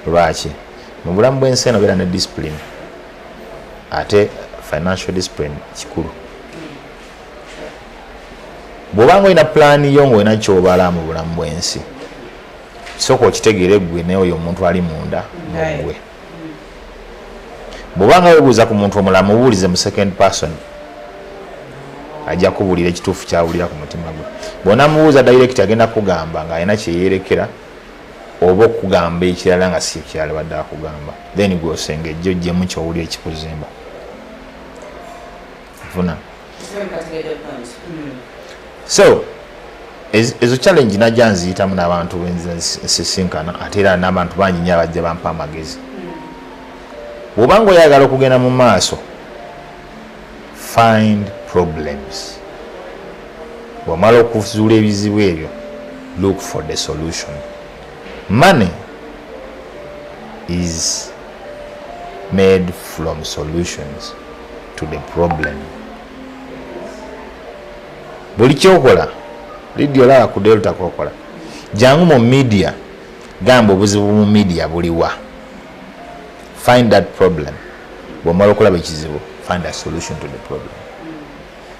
Speaker 2: Lwaki? Mu bulamu bw'ensi eno beera ne discipline, ate financial discipline kikulu. Bw'obanga olina pulaani yo ng'olina kyobala mu bulamu bw'ensi, sooka okitegeere ggwe naye oyo omuntu ali munda muggwe. Bw'obanga weebuuza ku muntu omulala, mubuulize mu second person, ajja kubuulira ekituufu kyawulira ku mutima gwe. Bw'onamubuuza direct, agenda kugamba ng'alina kyeyerekera oba okugamba ekirala nga si ekirala badde akugamba. Then gwe osengejje oggyemu kyowulira ekikuzimba nfuna.
Speaker 1: Nkategedde bulungi.
Speaker 2: So ezo challenge najja nziyitamu n'abantu bensisinkana, ate era n'abantu bangi nnyo abajja bampa amagezi. Bw'obanga oyagala okugenda mu maaso, find problems. Bw'omala okuzuula ebizibu ebyo, look for the solution. Money is made from solutions to the problem. Buli kyokola, lidio olaba ku Delta kokola, jangu mu media, gamba obuzibu mu media buliwa, find that problem. Bwomala okulaba ekizibu, find a solution to the problem.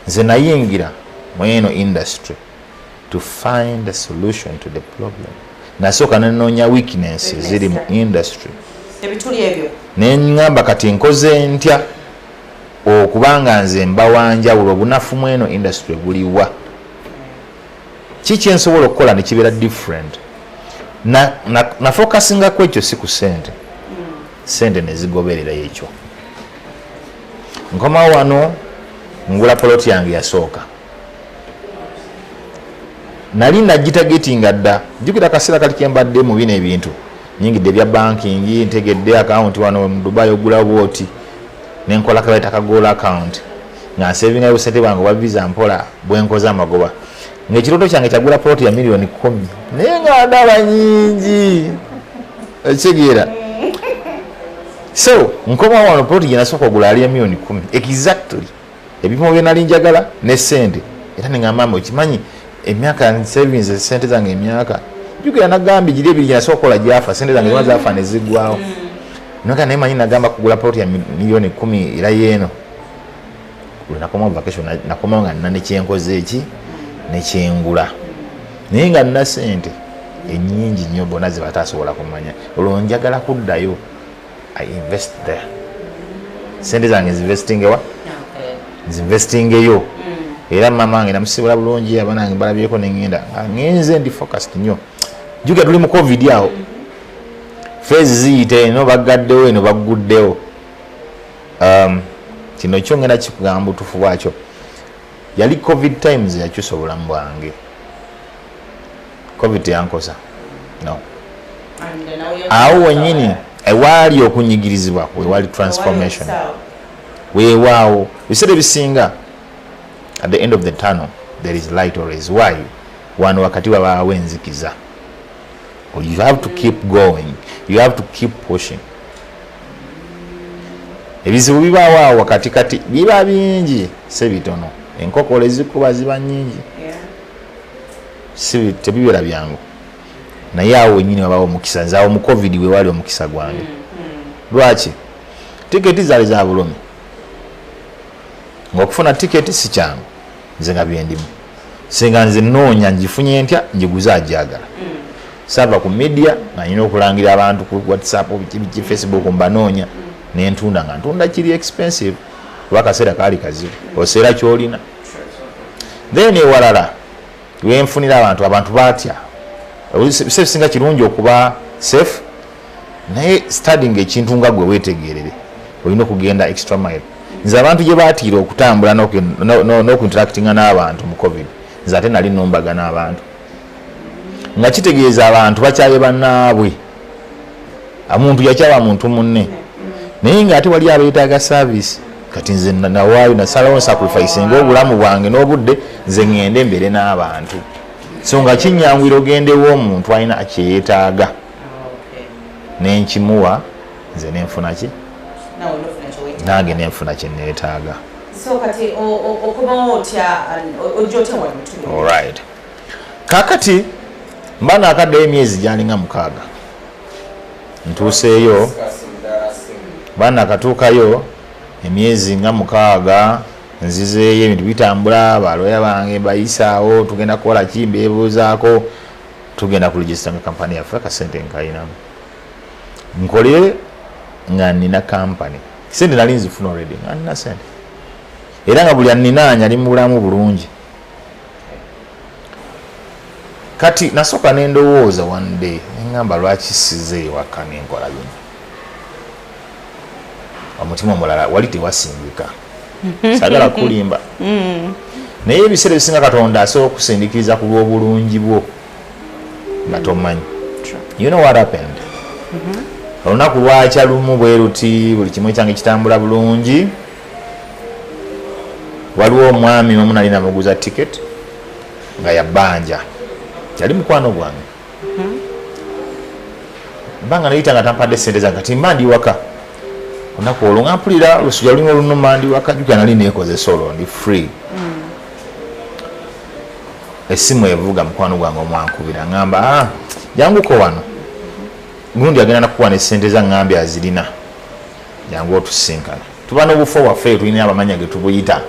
Speaker 2: Nze nayingira mu eno industry to find a solution to the problem. Nasooka nenoonya weakness ziri mu industry.
Speaker 1: Ebituli ebyo.
Speaker 2: Neŋŋamba, kati nkoze ntya okubanga nze mba wanjawulo? Obunafu mu eno industry buliwa? Ki kyensobola okukola nekibeera different? Nafocusingako ekyo, si ku sente. Sente nezigoberera ekyo. Nkomawo wano, ngula poloti yange yasooka. Nali nagitargetinga dda. Jjukira akaseera kali kembadde mu bino ebintu, nyingidde ebya banking, ntegedde account wano mu Dubai ogula bwoti, nenkola kabaita ka goal account nga nsavingayo busente bwange obwa visa mpola bwenkoze amagoba, ngaekirooto kyange kyagula plot ya miliyoni 10, naye nga ndaba nyingi, okitegeera? So nkoma wano, plot gye nasooka ogula ali ya miliyoni 10 exactly, ebipimo bye nali njagala ne sente. Era neŋŋamba mbu okimanyi, emyaka savings sente zange emyaka, jjukira nagambye giri ebiri gye nasooka okukola gyafa, sente zange ziba zafa ne ziggwawo. Naga naye manyi nagamba kugula plot ya miliyoni 10, era yeeno lwe nakomawo vacation, nakomawo nga nina nekyenkoze eki nekyengula, naye nga nina sente enyingi nnyo bonna ze batasobola kumanya. Olwo njagala kuddayo, I invest there, sente zange nzinvestingewa, nzinvestingeyo. Era mama wange namusibula bulungi, abaana bange balabyeko, neŋŋenda nga ŋŋenze ndi focused nnyo. Jjukira tuli mu COVID awo, phase ziyita, eno baggaddewo, eno bagguddewo. Kino kyo ngenda kikugamba butuufu bwakyo, yali COVID times yakyusa obulamu bwange. COVID teyankosa, no. Awo wennyini ewaali okunyigirizibwa wewali transformation, weewaawo ebiseera ebisinga at the end of the tunnel there is light always. Why? Wano wakati wabaawo enzikiza. You have to keep going, you have to keep pushing. Ebizibu bibaawo awo wakati kati biba bingi, si bitono, enkokola ezikuba ziba nyingi, si tebibeera byangu, naye awo wenyini wabawo omukisa. Nze awo mu COVID wewali omukisa gwange. Lwaki? Tiketi zaali za bulumi, ngaokufuna tiketi si kyangu. Nze nga byendimu, singa nze noonya ngifunye ntya, ngiguze ajagala. Saava ku media nga nyina okulangira abantu ku WhatsApp, biki biki, Facebook, mbanoonya nentunda, nga ntunda kiri expensive kuba akaseera kaali kazibu, oseera kyolina. Then ewalala wenfunira abantu, abantu batya. Ebiseera ebisinga kirungi okuba safe, naye studying ekintu nga gwe wetegerere, olina okugenda extra mile. Nze abantu gye batiira okutambula n'okuinteractinga n'abantu mu COVID, nze ate nali numbaga n'abantu, nga kitegeeza abantu bakyaye bannaabwe, omuntu yakyaba muntu munne, naye nga ate wali abeetaaga service. Kati nze nawaayo, nasalawo nsacrifice ngaobulamu bwange n'obudde, nze ŋŋende mbeere n'abantu. So nga kinyangwira ogende ew'omuntu alina kyeyeetaaga nenkimuwa, nze nenfuna ki, nange nenfuna kyeneetaaga.
Speaker 1: So kati okomawo otya, ojja otya wano tuli?
Speaker 2: Alright, kakati mba naakaddeyo emyezi gyalinga 6, ntuuseeyo. Ba nakatuukayo emyezi nga 6, nzizeeyo, ebintu bitambula, baloya bange bayisaawo, tugenda kukola ki, mbeebuuzaako, tugenda ku register kampani yaffe, akasente nkayinamu, nkole nga nina kampani. Sente nali nzifuna already, nga nina sente, era nga buli aninaanya ali mu bulamu bulungi. Kati nasooka nendowooza one day, neŋŋamba lwaki size ewaka nenkola bino? Omutima omulala wali tewasindika, sagala kulimba, naye ebiseera ebisinga Katonda asobola okusindikiriza ku lw'obulungi bwo nga tomanyi. You know what happened? Olunaku lwakya lumu bwe luti, buli kimu ekyange kitambula bulungi. Waliwo omwami omu nali namuguza ticket nga yabbanja, yali mukwano gwange, banga nayita nga tampadde sente zange. Kati mba ndi waka olunaku olwo, nga mpulira lusujja lulimu olunuma, ndi waka, jukira nali nekozesa olwo ndi free. Essimu evuga, mukwano gwange omwankubira, ngamba, "Ah, janguko wano, gundi agenda nakuwa ne sente za ngambye azirina, jangu otusinkana." Tuba n'obufo bwaffe, tulina abamanya ge tubuyita,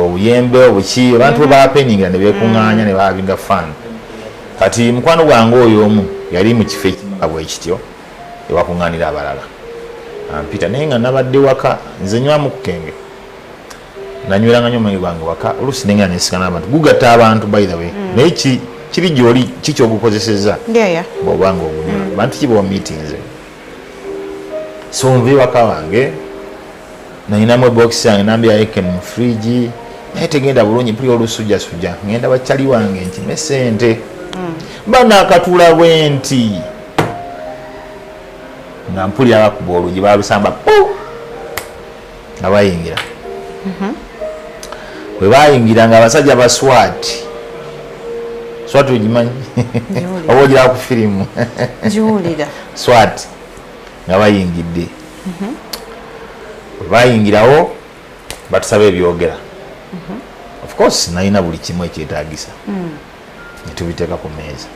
Speaker 2: obuyembe obuki, abantu bwe bapeningira ne bekuŋŋaanya ne bahavinga fun. Kati mukwano gwange oyo omu yali mu kifo ekimu nga bwe kityo ewakuŋŋaanira abalala, ampita, naye nga nabadde waka nze nywamu ku kenge, nanyweranga nnyo omwenge gwange waka, oluusi nengera nensika n'abantu, gugatta abantu by the way, naye kiri gyoli kikyogukozeseza bw'oba nga ogunywa, bantu ki b'omiitinze. So nva ewaka wange, nayinamu ebokisi yange nambya Heineken mu fridge, Naye tegenda bulungi, mpulira olusujjasujja, ngenda bakyali wange nkime sente. Banaakatula bwe nti nga mpulira bakuba oluggi, balusamba pu nga bayingira. Bwe bayingira nga abasajja ba SWAT. SWAT ogimanyi?
Speaker 1: Ngiwulira.
Speaker 2: Oba ogira ku firimu?
Speaker 1: Ngiwulira.
Speaker 2: SWAT nga bayingidde. Bwe bayingirawo batusaba ebyogera. Of course nalina buli kimu ekyetagisa, netubiteeka ku meeza,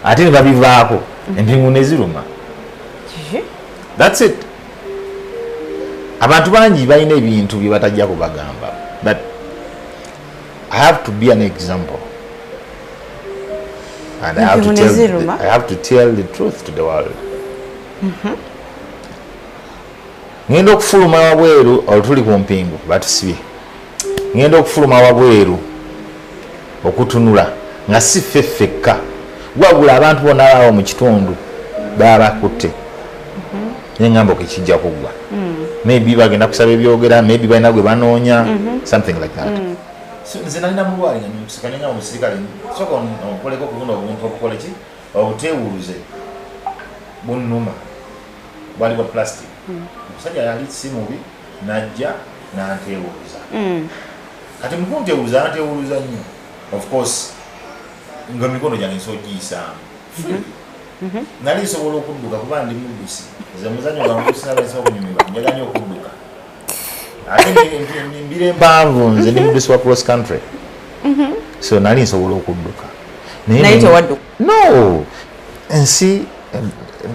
Speaker 2: ate ne babivaako, empingu ne ziruma.
Speaker 1: Kiki?
Speaker 2: That's it. Abantu bangi balina ebintu bye batajja kubagamba, but I have to be an example and I have to
Speaker 1: Empingu ne
Speaker 2: tell
Speaker 1: ziruma?
Speaker 2: I have to tell the truth to the world. Ngenda okufuluma wabweru, olutuli ku mpingu batusibye, ngenda okufuluma wabweru okutunula nga si ffe ffekka, wabula abantu bonna abaawo mu kitundu baba bakutte. Neŋŋamba, okay, kijja kuggwa, maybe bagenda kusaba ebyogera, maybe balina gwe banoonya, something like that. So, nze nalina mulwali nga nmusika, nenga omusirikale, soka onkoleko ku buno obuntu obukola ki, obuteewuluze bunnuma, bwali bwa plastic. Omusajja yali si mubi, najja nanteewuluza. Kati mukuntewuluza, antewuluza nnyo, of course nga mikono gyange nsobola ogiyisaamu. Nali nsobola okudduka kuba ndi muddusi. Nze muzanyo gwange gusinaba nsobola okunyumirwa, njagala nnyo okudduka, ate mbira empanvu. Nze ndi muddusi wa cross country, so nali nsobola okudduka.
Speaker 1: Naye tewadduka?
Speaker 2: No, ensi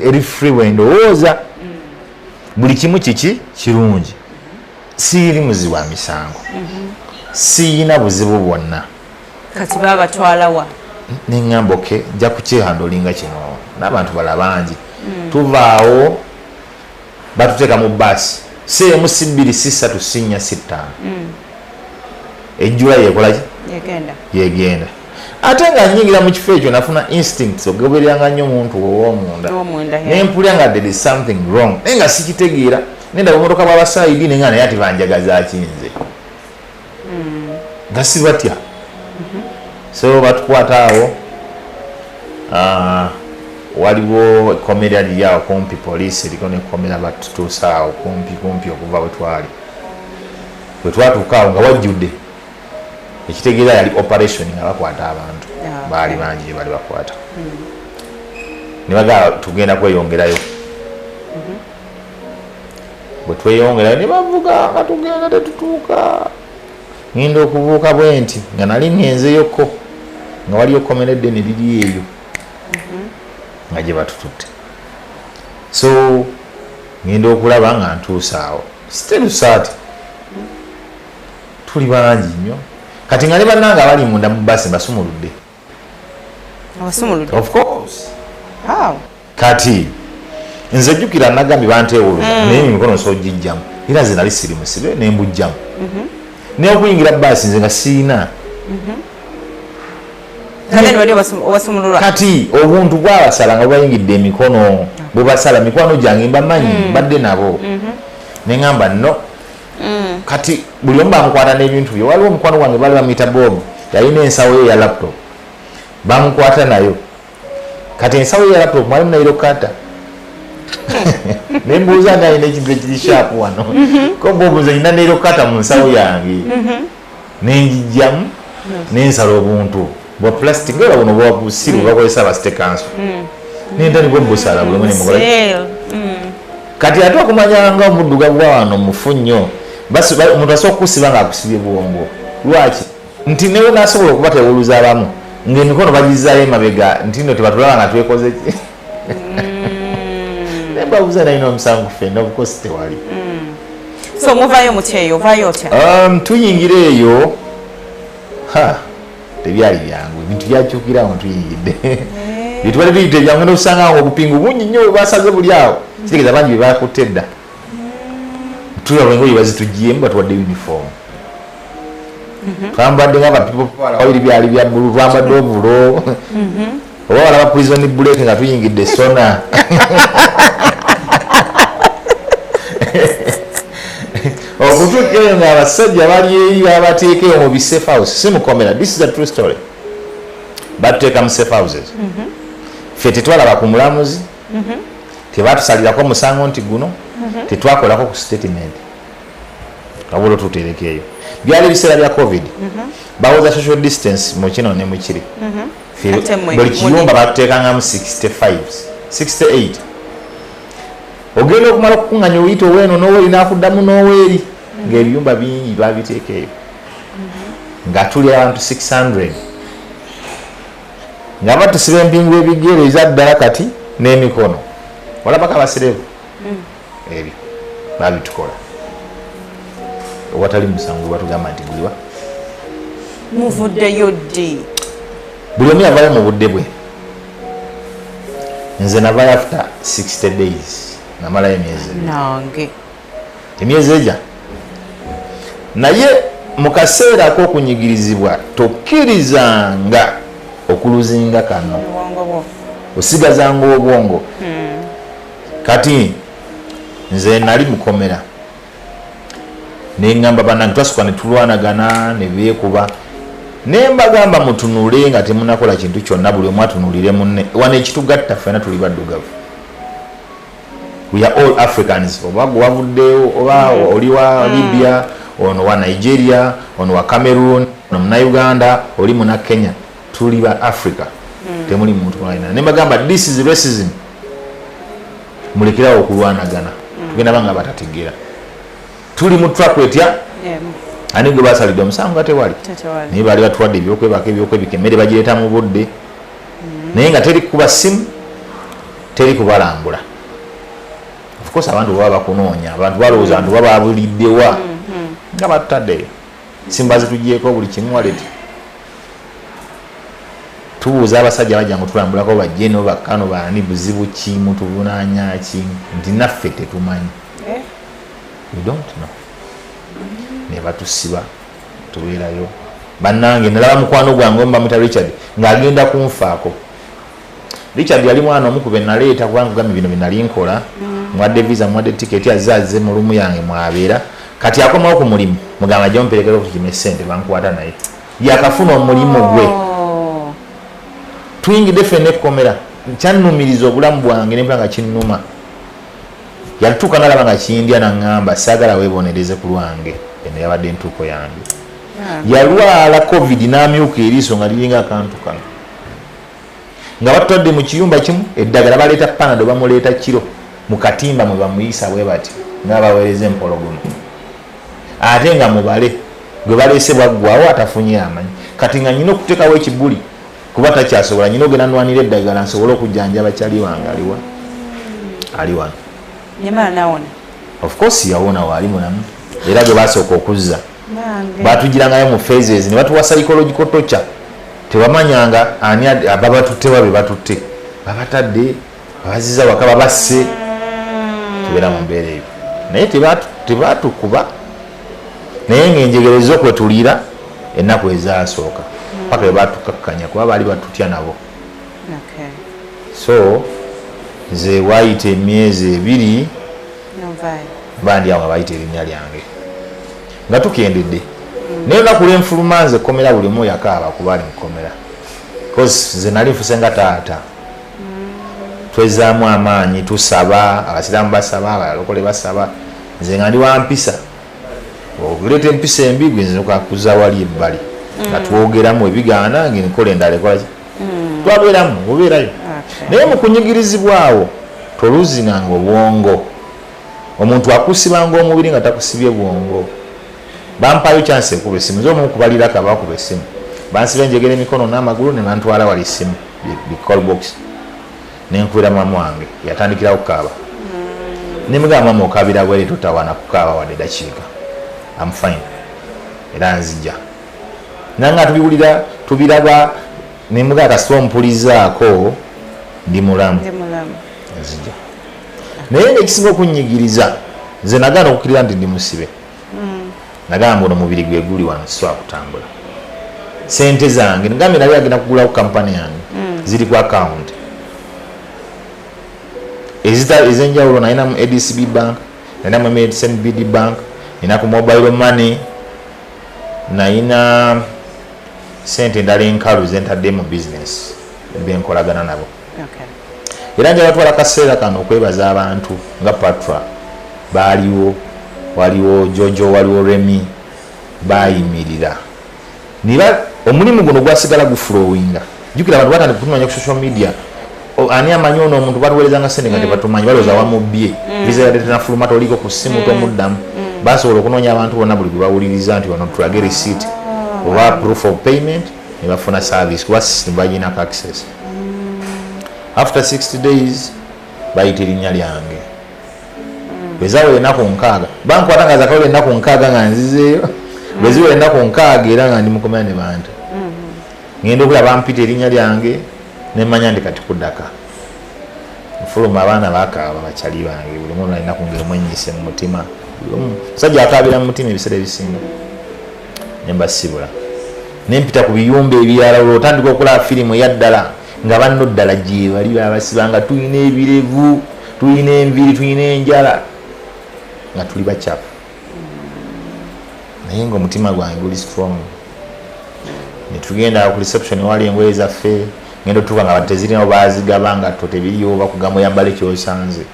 Speaker 2: eri free, wendowooza buli kimu kiki kirungi. Siiri muzi wa misango, siyina buzibu bwonna.
Speaker 1: Kati babatwalawa?
Speaker 2: Neŋŋamba, okay, nja kukyehandlinga kino n'abantu bala bangi. Tuvaawo, batuteeka mu baasi, si emu, si bbiri, si ssatu, si nnya, si ttaano, ejjula yekolaki?
Speaker 1: Yegenda.
Speaker 2: Yegenda. Ate nga nyingira mu kifo ekyo, nafuna instincts ogobereranga nnyo omuntu ow'omunda.
Speaker 1: Ow'omunda, yeah.
Speaker 2: Nempulira nga there is something wrong, naye nga sikitegeera. Nendaba obumotoka bw'abasaidi, nenga naye ati banjagaza kinze nga sibatya. So batukwata awo. Waliwo ekkomera liri awo kumpi, poliisi eriko nekkomera, batutuusa awo kumpi kumpi okuva bwe twali. Bwe twatuuka awo nga wajjudde, ekitegeeza yali operation nga bakwata abantu. Baali bangi gye bali bakwata, ne bagamba tugenda kweyongerayo. Bwe tweyongerayo ne bavuga nga tugenda tetutuuka. Ngenda okubuuka bwe nti nga nali ŋŋenzeyokko, nga waliyo kkomera eddene liri eyo nga gye batututte. So ngenda okulaba nga ntuusa awo, still saati tuli bangi nnyo. Kati nga ne bannange abali munda mu basi basumuludde.
Speaker 1: Abasumuludde?
Speaker 2: Of course.
Speaker 1: How?
Speaker 2: Kati nze jjukira nagambye banteewuluza, naye emikono nsobola ogijjamu, era nze nali siri musibe, nembujjamu. Naye okuyingira baasi nze nga siina.
Speaker 1: Kale bali obasumululwa.
Speaker 2: Kati obuntu bwabasala nga bubayingidde emikono, bwebasala mikwano gyange mbamanyi, mbadde nabo, neŋamba no. Kati buli omu bamukwata n'ebintu bye. Waliwo omukwano gwange baali bamuyita Bob, yalina ensawo ye ya laptop, bamukwata nayo. Kati ensawo ye ya laptop mwalimu nail cutter. Nembuuza ani alina ekintu ekiri sharp wano? Ko Bob, nze nina nail cutter mu nsawo yange. Nenjijjamu nensala obuntu bwa plastic nga buno bwa busiru bakozesa aba city council, nentandika obusala buli omu nemukola.
Speaker 1: Sale.
Speaker 2: Kati ate okumanya nga omuddugavu wa wano mufu nnyo, omuntu asobola okukusiba nga akusibye bwongo. Lwaki nti newe nasobola okubatewuluza abamu ng'emikono bagizaayo emabega nti no tebatulaba nga twekoze ki? Nembabuuza, nalina omusango ffenna? Of course tewali.
Speaker 1: So muvayo mutya eyo? Ovaayo otya?
Speaker 2: Tuyingira eyo, ha, tebyali byangu. Ebintu byakyukirawo tuyingidde, byetubadde tuyita ebyangu, nokusanga nga obupingu bungi nnyo bwe basaze buli awo, kitegeeza bangi bye bakutte edda. Tulaba engoye bazitugyemu, batuwadde uniform, twambadde nga babiri, byali bya bbulu, twambadde obulo oba walaba Prison Break nga tuyingidde sona. Okutuuka eyo nga abasajja bali eri, babateekeyo mu bi safe house, si mukomera. This is a true story. Batuteeka mu safe houses. Ffe tetwalaba ku mulamuzi, tebatusalirako musango nti guno, tetwakolako ku statement, wabula otuteereka eyo. Byali ebiseera bya COVID, bawoza social distance mu kino ne mukiri.
Speaker 1: Ate
Speaker 2: buli kiyumba batuteekangamu 65, 68. Ogenda okumala okukuŋŋanya, oyita oweeno n'oweeri n'akuddamu n'oweeri, ng'ebiyumba bingi babiteeka eyo, nga tuli abantu 600, nga batusiba empingu ebigere ezaddala kati n'emikono. Olabako abasirevu, ebyo babitukola owatali musango batugamba nti guliwa.
Speaker 1: Muvuddeyo ddi?
Speaker 2: Buli omu yavayo mu budde bwe. Nze navayo after 60 days, namalayo emyezi 2.
Speaker 1: Nange.
Speaker 2: Emyezi egya. Naye mu kaseera ak'okunyigirizibwa tokkirizanga okuluzinga kano.
Speaker 1: Obwongo bwo.
Speaker 2: Osigazanga obwongo. Kati nze nali mukomera, neŋŋamba bannange, twasooka ne tulwanagana ne beekuba, ne mbagamba mutunule nga temunakola kintu kyonna, buli omu atunulire munne. Wano ekitugatta, ffena tuli baddugavu, we are all Africans. Oba gwe wavuddeyo, oba oli wa Libya, ono wa Nigeria, ono wa Cameroon, ono Munauganda, oli muna Kenya, tuli ba Africa, temuli muntu mulala. Ne mbagamba, this is racism, mulekerawo okulwanagana. Tugenda banga batategeera tuli mu track etya. Ani gwe basalidde omusango nga tewali?
Speaker 1: Tetewali.
Speaker 2: Naye baali batuwadde ebyokwebaka, ebyokwebika, emmere bagireeta mu budde, naye nga teri kuba simu, teri kubalambula. Of course abantu baba bakunoonya, abantu balowooza nti baba babuliddewa, nga batutaddeyo, simba zitugyeko buli kimu, wallet. Tubuuza abasajja bajja nga tulambulako, bajje no bakano baani, buzibu ki, mutuvunaanya ki? Nti naffe tetumanyi.
Speaker 1: Eh?
Speaker 2: We don't know. Ne batusiba, tubeerayo. Bannange, nalaba mukwano gwange omu bamwita Richard ng'agenda kunfaako. Richard yali mwana omu ku be naleeta, kubanga kugambye bino bye nali nkola, mwadde visa, mwadde tiketi, azze azze mu room yange mwabeera. Kati akomawo ku mulimu, mugamba ajja mumperekera okukima essente bankwata, naye yakafuna omulimu gwe.
Speaker 1: Oh.
Speaker 2: Tuyingidde ffenna ekkomera. Kyannumiriza obulamu bwange, nempula nga kinnuma. Yatuuka nalaba nga kindya, naŋŋamba, saagala weebonereze ku lwange, eno yabadde entuuko yange. Yalwala COVID n'amyuka eriiso nga liringa akantu kano, nga batutadde mu kiyumba kimu. Eddagala baleeta Panado, bamuleeta kiro mu katimba mwe bamuyisa bwe bati nga baweereza empologoma, ate nga mubale gwe baleese bwaggwawo atafunye amanyi. Kati nga nyina okuteekawo ekibuli kuba takyasobola, nyina ogenda nwanira eddagala nsobole okujjanjaba kyali wange aliwa ali wano.
Speaker 1: Nyamala nawona?
Speaker 2: Of course yawona, waali mulamu. Era gwe basooka okuzza,
Speaker 1: Nange.
Speaker 2: batugirangayo mu phases ne batuwa psychological torture. Tewamanyanga ani babatutte wa, be batutte, babatadde, babaziza waka, babasse. Tubeera mu mbeera eyo, naye tebatukuba, naye ngaenjegereza okwetuliira ennaku ezasooka paka bwe batukakkanya, kuba baali batutya nabo. So nze waayita emyezi 2
Speaker 1: Novaayo.
Speaker 2: Bandi awo nga bayita erinnya lyange nga tukendedde, naye olunaku lwenfuluma nze ekkomera, buli omu yakaaba kuba ali mukomera, cause nze nali nfuse nga taata. Twezaamu amaanyi, tusaba, abasiraamu basaba, abalokole basaba, nze nga ndi wampisa. Okuleeta empisa embi gwe nze kakuza wali ebbali, nga twogeramu ebigaana, ngaenkola endala ekolaki, twabeeramu obeerayo. Naye mu kunyigirizibwa awo toluzinganga obwongo. Omuntu akusibanga omubiri nga takusibye bwongo. Bampayo chance ekuba essimu, nze omu kubalirako abakuba essimu. Bansiba enjegera emikono n'amagulu ne bantwala wali essimu bi call box, nenkubira maama wange, yatandikirawo kukaaba. Nemugamba, maama, okabira bwere, totawana kukaaba wadde dakiika, am fine, era nzija. Nanga tubiwulira, tubiraba. Nemugamba, kasita ompulizaako, ndi mulamu.
Speaker 1: Ndi mulamu.
Speaker 2: Nzija. Naye nga ekisinga okunyigiriza, nze nagaana okukkiriza nti ndi musibe. Nagamba ono mubiri gwe guli wano, sisobola kutambula. Sente zange ngambye nali agenda kugulawo kampani yange, ziri ku account ezenjawulo. Nalinamu ADCB Bank, nalinamu SNBD Bank, Nina ku mobile money, nayina sente endala enkalu zentadde mu business benkolagana nabo. Era njala twala kaseera kano okwebaza abantu nga Patra baaliwo, waliwo Jojo, waliwo Remy, bayimirira niba omulimu guno gwasigala guflowinga. Jjukira abantu batandika kutumanya ku social media, ani amanyi ono omuntu, batuweerezanga sente nga tebatumanyi, balowooza wamubbye, visa yadde tenafuluma, toliko ku ssimu, tomuddamu. Basobola okunoonya abantu bonna buli gwe bawuliriza nti wano tulage receipt oba proof of payment, ne bafuna service kuba system baginako access. After 60 days bayita erinnya lyange. Bwezawera ennaku 60, bankwata nga zakawera ennaku 60 nga nzizeeyo. Bwe ziwera ennaku 60 era nga ndi mukomera ne banta, ngenda okulaba bampita erinnya lyange, nemanya ndi kati kuddaka nfuluma. Abaana bakaaba, bakyali bange, buli omu alina kungeri omwenyise mu mutima, buli omu musajja akaabira mu mutima ebiseera ebisinga. Nembasibula nempita ku biyumba ebirala, olwo otandika okulaba firimu eyaddala nga banno ddala gye bali babasiba, nga tulina ebirevu, tulina enviiri, tulina enjala, nga tuli bakyafu, naye nga omutima gwange guli strong. Netugenda ku reception wali engoye zaffe, ngenda otuuka nga tezirinawo, bazigaba nga to tebiriwo, bakugamba oyambale kyosanze.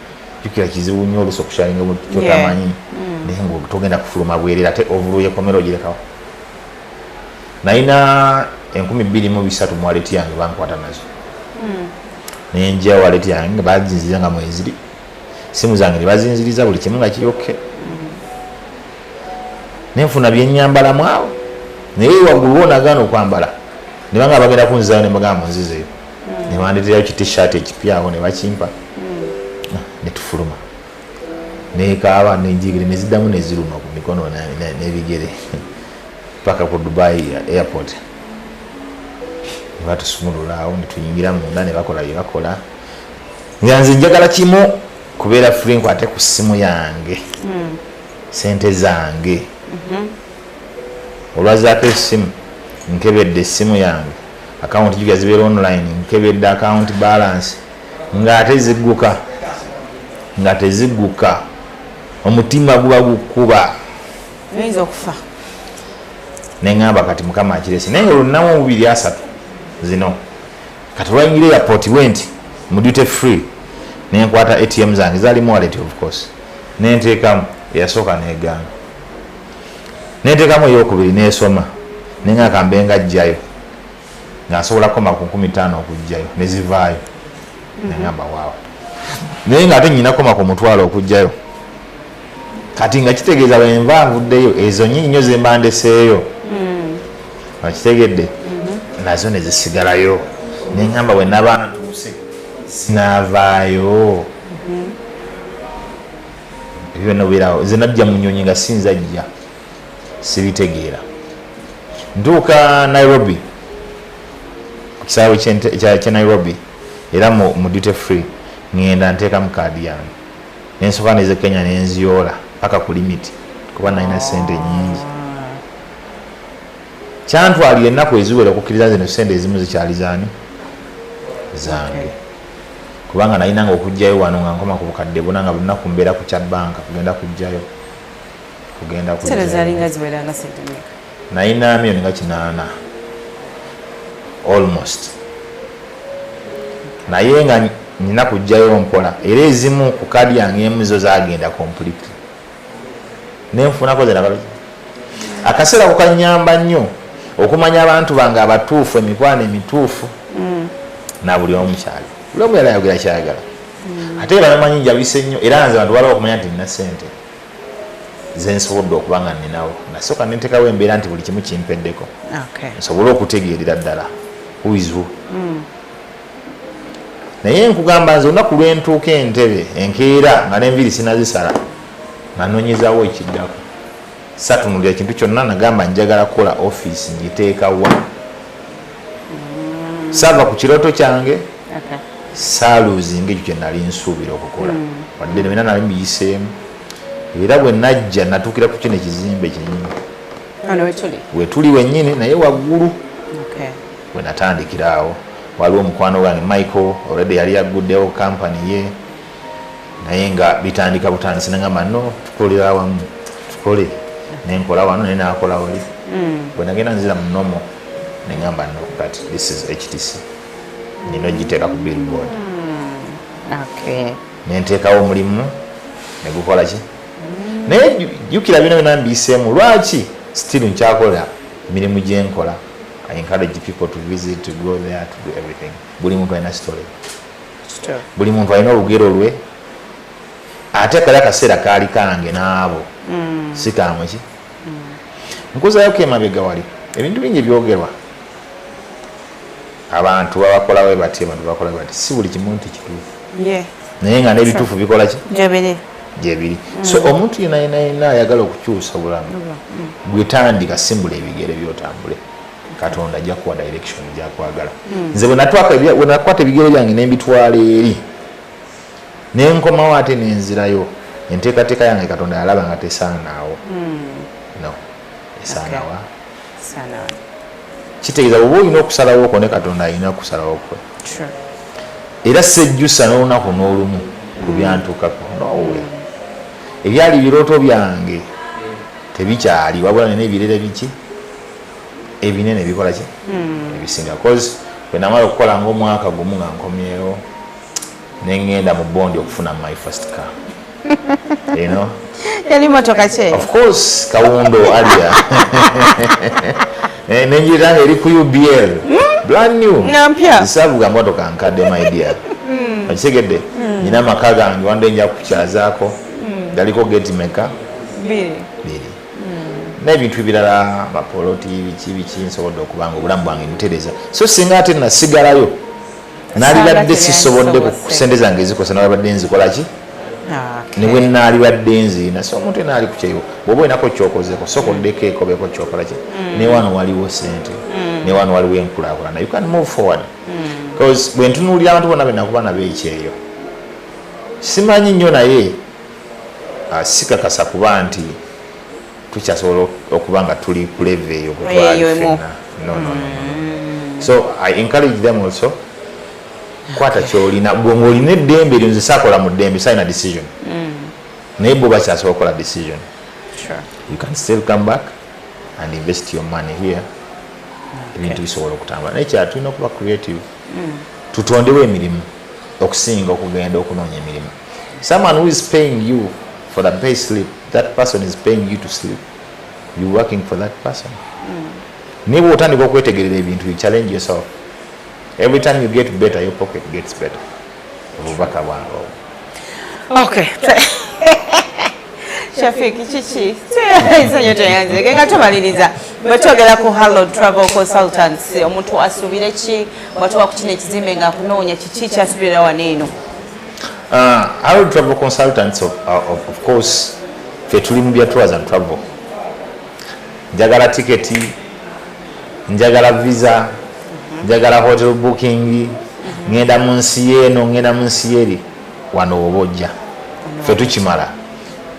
Speaker 2: Jukira kizibu nnyo oluusi okusharinga kyotamanyi, naye nga togenda kufuluma bwerere, ate ovuluye komera ogirekawo. Nalina 2300 mu wallet yange, bankwata nazo, nenjja wallet yange nga bazinziriza nga mweziri, simu zange nebazinziriza, buli kimu nga kiri okay. Nenfuna byenyambalamu awo, naye waggulu wonagaana okwambala, nebanga bagenda kunzizayo, nemagamba munzizeyo, nebandeterayo ki T-shirt ekipya awo nebakimpa, netufuluma. Nekaaba nenjigire neziddamu neziruma ku mikono n'ebigere paka ku Dubai airport, nebatusumulula awo netuyingira munda, nebakola byebakola. Nga nze njagala kimu, kubeera free, nkwate ku ssimu yange, sente zange. Olwazaako essimu, nkebedde essimu yange, akawunti juga zibeera online, nkebedde account balance ng'ate zigguka, nga tezigguka, omutima guba gukuba.
Speaker 1: Oyinza okufa.
Speaker 2: Neŋŋamba kati Mukama akirese, naye nga olunamu obubiri asatu zino kati olwayingira airport bwe nti mu duty free, nenkwata ATM zange zalimu wallet of course, nenteekamu eyasooka negaana, nenteekamu eyokubiri nesoma, nenga kambe nga ajjayo nga nsobola kukoma ku 5000 okugjayo, nezivaayo. Neŋŋamba waawo, naye nga ate nyina koma ku 500 okugjayo. Kati nga kitegeeza bwenva nvuddeyo, ezo nyingi nnyo zemba ndeseeyo, okitegedde, nazo nezisigalayo. Neŋŋamba bwe naba ntuuse sinaavaayo, ebyo byonna obeerawo. Nze najja mu nyonyi nga sinza jja sibitegeera. Ntuuka Nairobi, ku kisaawe kya Nairobi, era mu duty free, ŋŋenda nteekamu kaadi yange, nensooka neze Kenya nenziyoola paka ku limit, kuba nalina sente nyingi. Kyantwalira ennaku eziwera okukkiriza zino sente ezimu zikyali zaani zange, kubanga nalinanga okugjayo wano nga nkoma ku bukadde 400, nga bunaku mbeera ku kya banka kugenda kugjayo, kugenda
Speaker 1: sente
Speaker 2: kugjayo.
Speaker 1: Zalinga ziweranga sente meka?
Speaker 2: Nalina miliyoni nga 8 almost, naye nga nina kugjayo mpola, era ezimu ku kaadi yange emu zo zagenda completely, nenfunako zenakalo. Akaseera ko kanyamba nnyo okumanya abantu bange abatuufu, emikwano emituufu, na buli omu kyali, buli omu yali ayogera kyayagala, ate era bamanyi njabise nnyo. Era nze abantu balaba okumanya nti nina sente zensobodde okuba nga ninawo, nasooka nentekawo embeera nti buli kimu kimpeddeko, nsobole okutegeerera ddala who is who. Naye nkugamba nze olunaku lwentuuka entebe enkeera nga nenviiri sinazisala, nga nonyezawo ekiddako, satunulira kintu kyonna. Nagamba njagala kukola offisi, ngiteekawa? Saava ku kirooto kyange, saaluzinga ekyo kye nali nsuubira okukola, wadde byonna nali mbiyiseemu. Era bwe najja natuukira ku kino ekizimbe kyenyini.
Speaker 1: Ono wetuli?
Speaker 2: Wetuli wennyini, naye waggulu. We natandikira awo, waliwo omukwano gwange Michael, already yali aguddewo kampani ye, naye nga bitandika butandisi. Nagamba no, tukolera awamu, Katukole nenkola wano, naye nakola wali. Bwe nagenda nzira mu nomo, neŋŋamba, "No, kati this is HTC, nina ogiteeka ku billboard." Nenteekawo omulimu negukola ki, naye jjukira bino byonna mbiyiseemu. Lwaki still nkyakola emirimu gyenkola? I encourage people to visit, to go there, to do everything. Buli muntu alina story, buli muntu alina olugero lwe, ate kali akaseera kaali kange n'abo si kamwe ki. Nkuzayoko emabega, wali ebintu bingi byogerwa, abantu babakola bwe bati, abantu bakola bwe bati. Si buli kimu nti kituufu, naye nga n'ebituufu bikola ki?
Speaker 1: Gyebiri.
Speaker 2: Gyebiri. So omuntu yena yena yena ayagala okukyusa obulamu, bwetandika, simbula ebigere byotambule, Katonda ajja kuwa direction gyakwagala. Nze bwe nakwata ebigere byange nembitwala eri, nenkomawo ate nenzirayo, enteekateeka yange Katonda yalaba nga tesaanaawo. No, esaanawa.
Speaker 1: Sana.
Speaker 2: Kitegeeza bwoba olina okusalawo okwo, ne Katonda alina okusalawo kwe. Era sejjusa n'olunaku n'olumu ku byantuukako. Nowe ebyali birooto byange tebikyali, wabula nina ebirere biki ebinene bikola ki ebisinga, cause bwe namala okukola nga omwaka gumu nga nkomyewo, neŋŋenda mu bondi okufuna my first car.
Speaker 1: Yali motoka ki?
Speaker 2: Of course kawundo alia. Nenjira nga eri ku UBL, brand new.
Speaker 1: Nga mpya.
Speaker 2: Savuga motoka nkadde, my dear. Okitegedde? Nina amaka gange, wande nja kukyazaako, galiko geti meka?
Speaker 1: Bbiri.
Speaker 2: Biri n'ebintu ebirala, mapoloti, biki biki, nsobodde okuba nga obulamu bwange ntereza. So singa ate nasigalayo, nalibadde sisobodde ku sente zange ezikosa, nalibadde nzikola ki? Ne bwe naalibadde nziina. So omuntu ena ali ku kyeyo, bw'oba olinako kyokozeko, sooka oddeko ekobeko kyokola ki. Ne wano waliwo sente, ne wano waliwo enkulaakulana, you can move forward, because bwe ntunuulira abantu bonna benakuba nabo ekyeyo, simanyi nnyo, naye sikakasa kuba nti tukyasobola okuba nga tuli ku level eyo bwe twali
Speaker 1: Eyo emu.
Speaker 2: ffenna. No, no, no, no. So I encourage them also, kwata kyolina gwe ng'olina eddembe eryo. Nze saakola mu ddembe, salina decision, naye bo bakyasobola okukola decision. You can still come back and invest your money here. Ebintu bisobola okutambula, naye kyala tulina okuba creative, tutondewo emirimu okusinga okugenda okunoonya emirimu. Someone who is paying you for the pay slip, that person is paying you to sleep. You working for that person. Naye bwotandika okwetegerera ebintu, you challenge yourself. Every time you get better, your pocket gets better. Obubaka bwange obwo.
Speaker 1: Okay. Shafiki, kiki ensonyi toyanze nga tumaliriza, bwe twogera ku Harold Travel Consultants, omuntu asuubire ki bwatuwa ku kino ekizimbe nga akunoonya? Kiki kyasuubira wano eno?
Speaker 2: Harold Travel Consultants, of course, ffe tuli mu bya tours and travel. Njagala tiketi, njagala visa, njagala hotel booking, ngenda mu nsi yeeno, ngenda mu nsi yeri, wano oba ojja, ffe tukimala.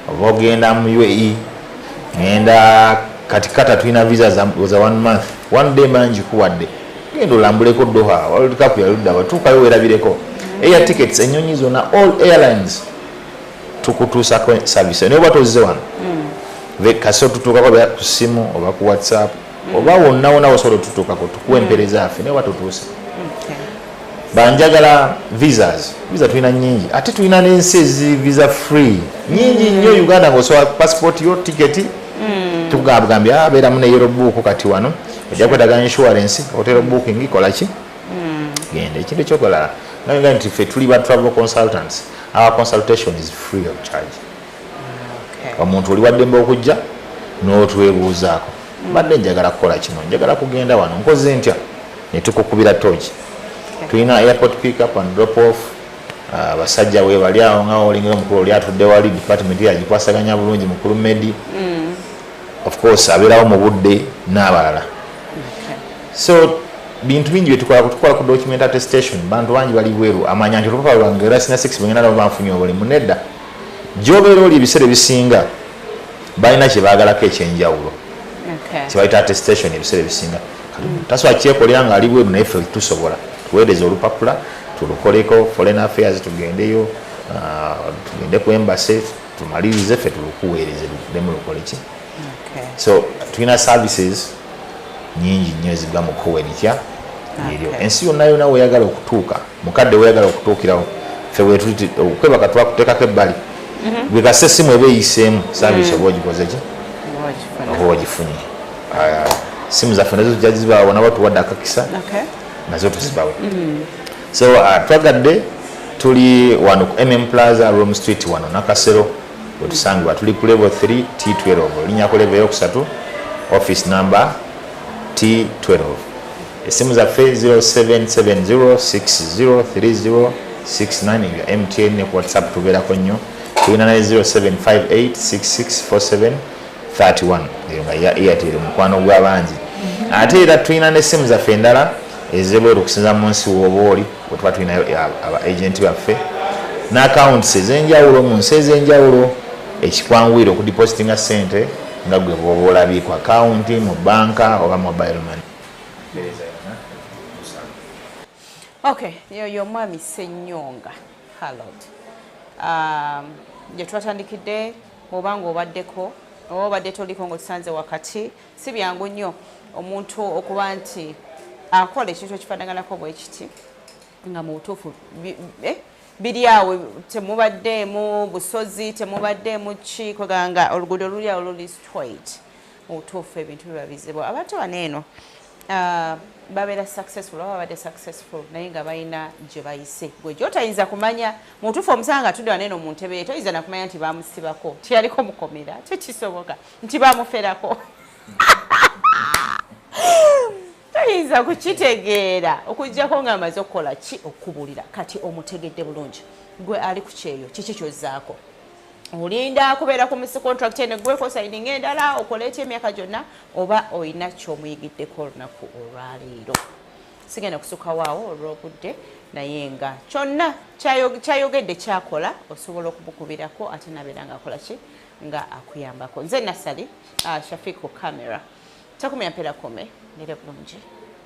Speaker 2: Oba ogenda mu UAE, ngenda kati kata tulina visa za one month, one day mangi kuwadde, genda olambuleko Doha, World Cup yaludda, watuukayo werabireko. Air tickets, ennyonyi zonna, all airlines, tukutuusako service. Naye oba tozze wano, kasi otutuukako oba ku simu oba ku WhatsApp oba wonna wonna osobola otutuukako, tukuwa empeereza yaffe naye oba totuuse. Banjagala visas, visa tulina nyingi, ate tulina n'ensi ezi visa free nyingi nnyo. Uganda ngaosobola passport yo, tiketi, tukugambye abeeramu ne yellow book. Kati wano ojja kwetaaga insurance, hotel booking, kola ki, genda. Ekintu ekyokolala nga nti ffe tuli ba travel consultants, our consultation is free of charge. Omuntu oli waddembe okujja n'otwebuuzaako, "Mbadde njagala kukola kino, njagala kugenda wano, nkoze ntya?" Ne tukukubira toki. Tulina airport pick up and drop off. Abasajja we bali awo nga olinga omukulu oli atudde wali, department yagikwasaganya bulungi, mukulu Medi, of course abeerawo mu budde n'abalala. So bintu bingi byetukola. Tukola ku document attestation. Bantu bangi bali bweru, amanya nti olupapula lwange era sina 6 bwengenda nabo banfunye obulimu. Nedda, gyobeera oli ebiseera ebisinga balina kyebaagalako ekyenjawulo kyebayita attestation. Ebiseera ebisinga tasobola kyekolera nga ali bweru, naye ffe tusobola tuweereza olupapula, tulukoleko foreign affairs, tugendeyo, tugende ku embassy. Tumalirize ffe tulukuweereze, luddemu lukole ki. So tulina services nyingi nnyo ezigwa mu kkubo eritya eryo. Ensi yonna yonna weyagala okutuuka, mukadde weyagala okutuukirawo, ffe wetuli. Okwebaka twakuteekako ebbali. Gwe kasita essimu eba eyiseemu, service oba ogikoze ki, oba ogifunye. Simu zaffe nazo tujja zibawa, nabo tuwadde akakisa, nazo tuzibawe. So twagadde tuli wano ku Plaza, Rome Street, wano Nakasero wetusangibwa. Tuli ku level 3 T12, olinya ku level eyokusatu, office number T12. Esimu zaffe 0770603069 ya MTN, ne ku WhatsApp tubeerako nnyo. Tulina ne 0758664731, eyo nga ya Airtel, mukwano gw'abangi. Ate era tulina n'essimu zaffe endala ezebweru, okusinza mu nsi woba oli, wetuba tulinayo aba agent baffe n'accounts ez'enjawulo mu nsi ez'enjawulo, ekikwanguyira okudepositinga sente nga gwe bwoba olabye ku akawunti mu banka oba mobile money.
Speaker 1: Okay, yoyo omwami Ssenyonga Harold. Gye twatandikidde, bw'oba nga obaddeko oba obadde toliko ng'otusanze wakati, si byangu nnyo omuntu okuba nti akola ekintu ekifaanaganako bwe kiti, nga mu butuufu biri awo, temubaddeemu busozi, temubaddeemu ki, kwegamba nga oluguudo luli awo luli straight. Mu butuufu ebintu biba bizibu. Abantu bano eno babeera successful oba babadde successful, naye nga balina gye bayise gwe gyotayinza kumanya. Mu butuufu omusanga nga tudde wano eno mu ntebe ye, toyinza nakumanya nti bamusibako, tiyaliko mukomera, tekisoboka nti bamuferako, toyinza kukitegeera okuggyako ng'amaze okukola ki, okukubulira. Kati omutegedde bulungi. Gwe ali ku kyeyo, kiki kyozzaako? Olinda kubeera ku misi contract eno eggweko, signing endala, okole etya emyaka gyonna, oba olina kyomuyigiddeko olunaku olwaleero? Sigenda kusukawaawo olw'obudde, naye nga kyonna kyayogedde kyakola, osobola okumukubirako ate nabeera nga akola ki, nga akuyambako. Nze Nasali Shafiku, camera takumya mpera kome nere bulungi.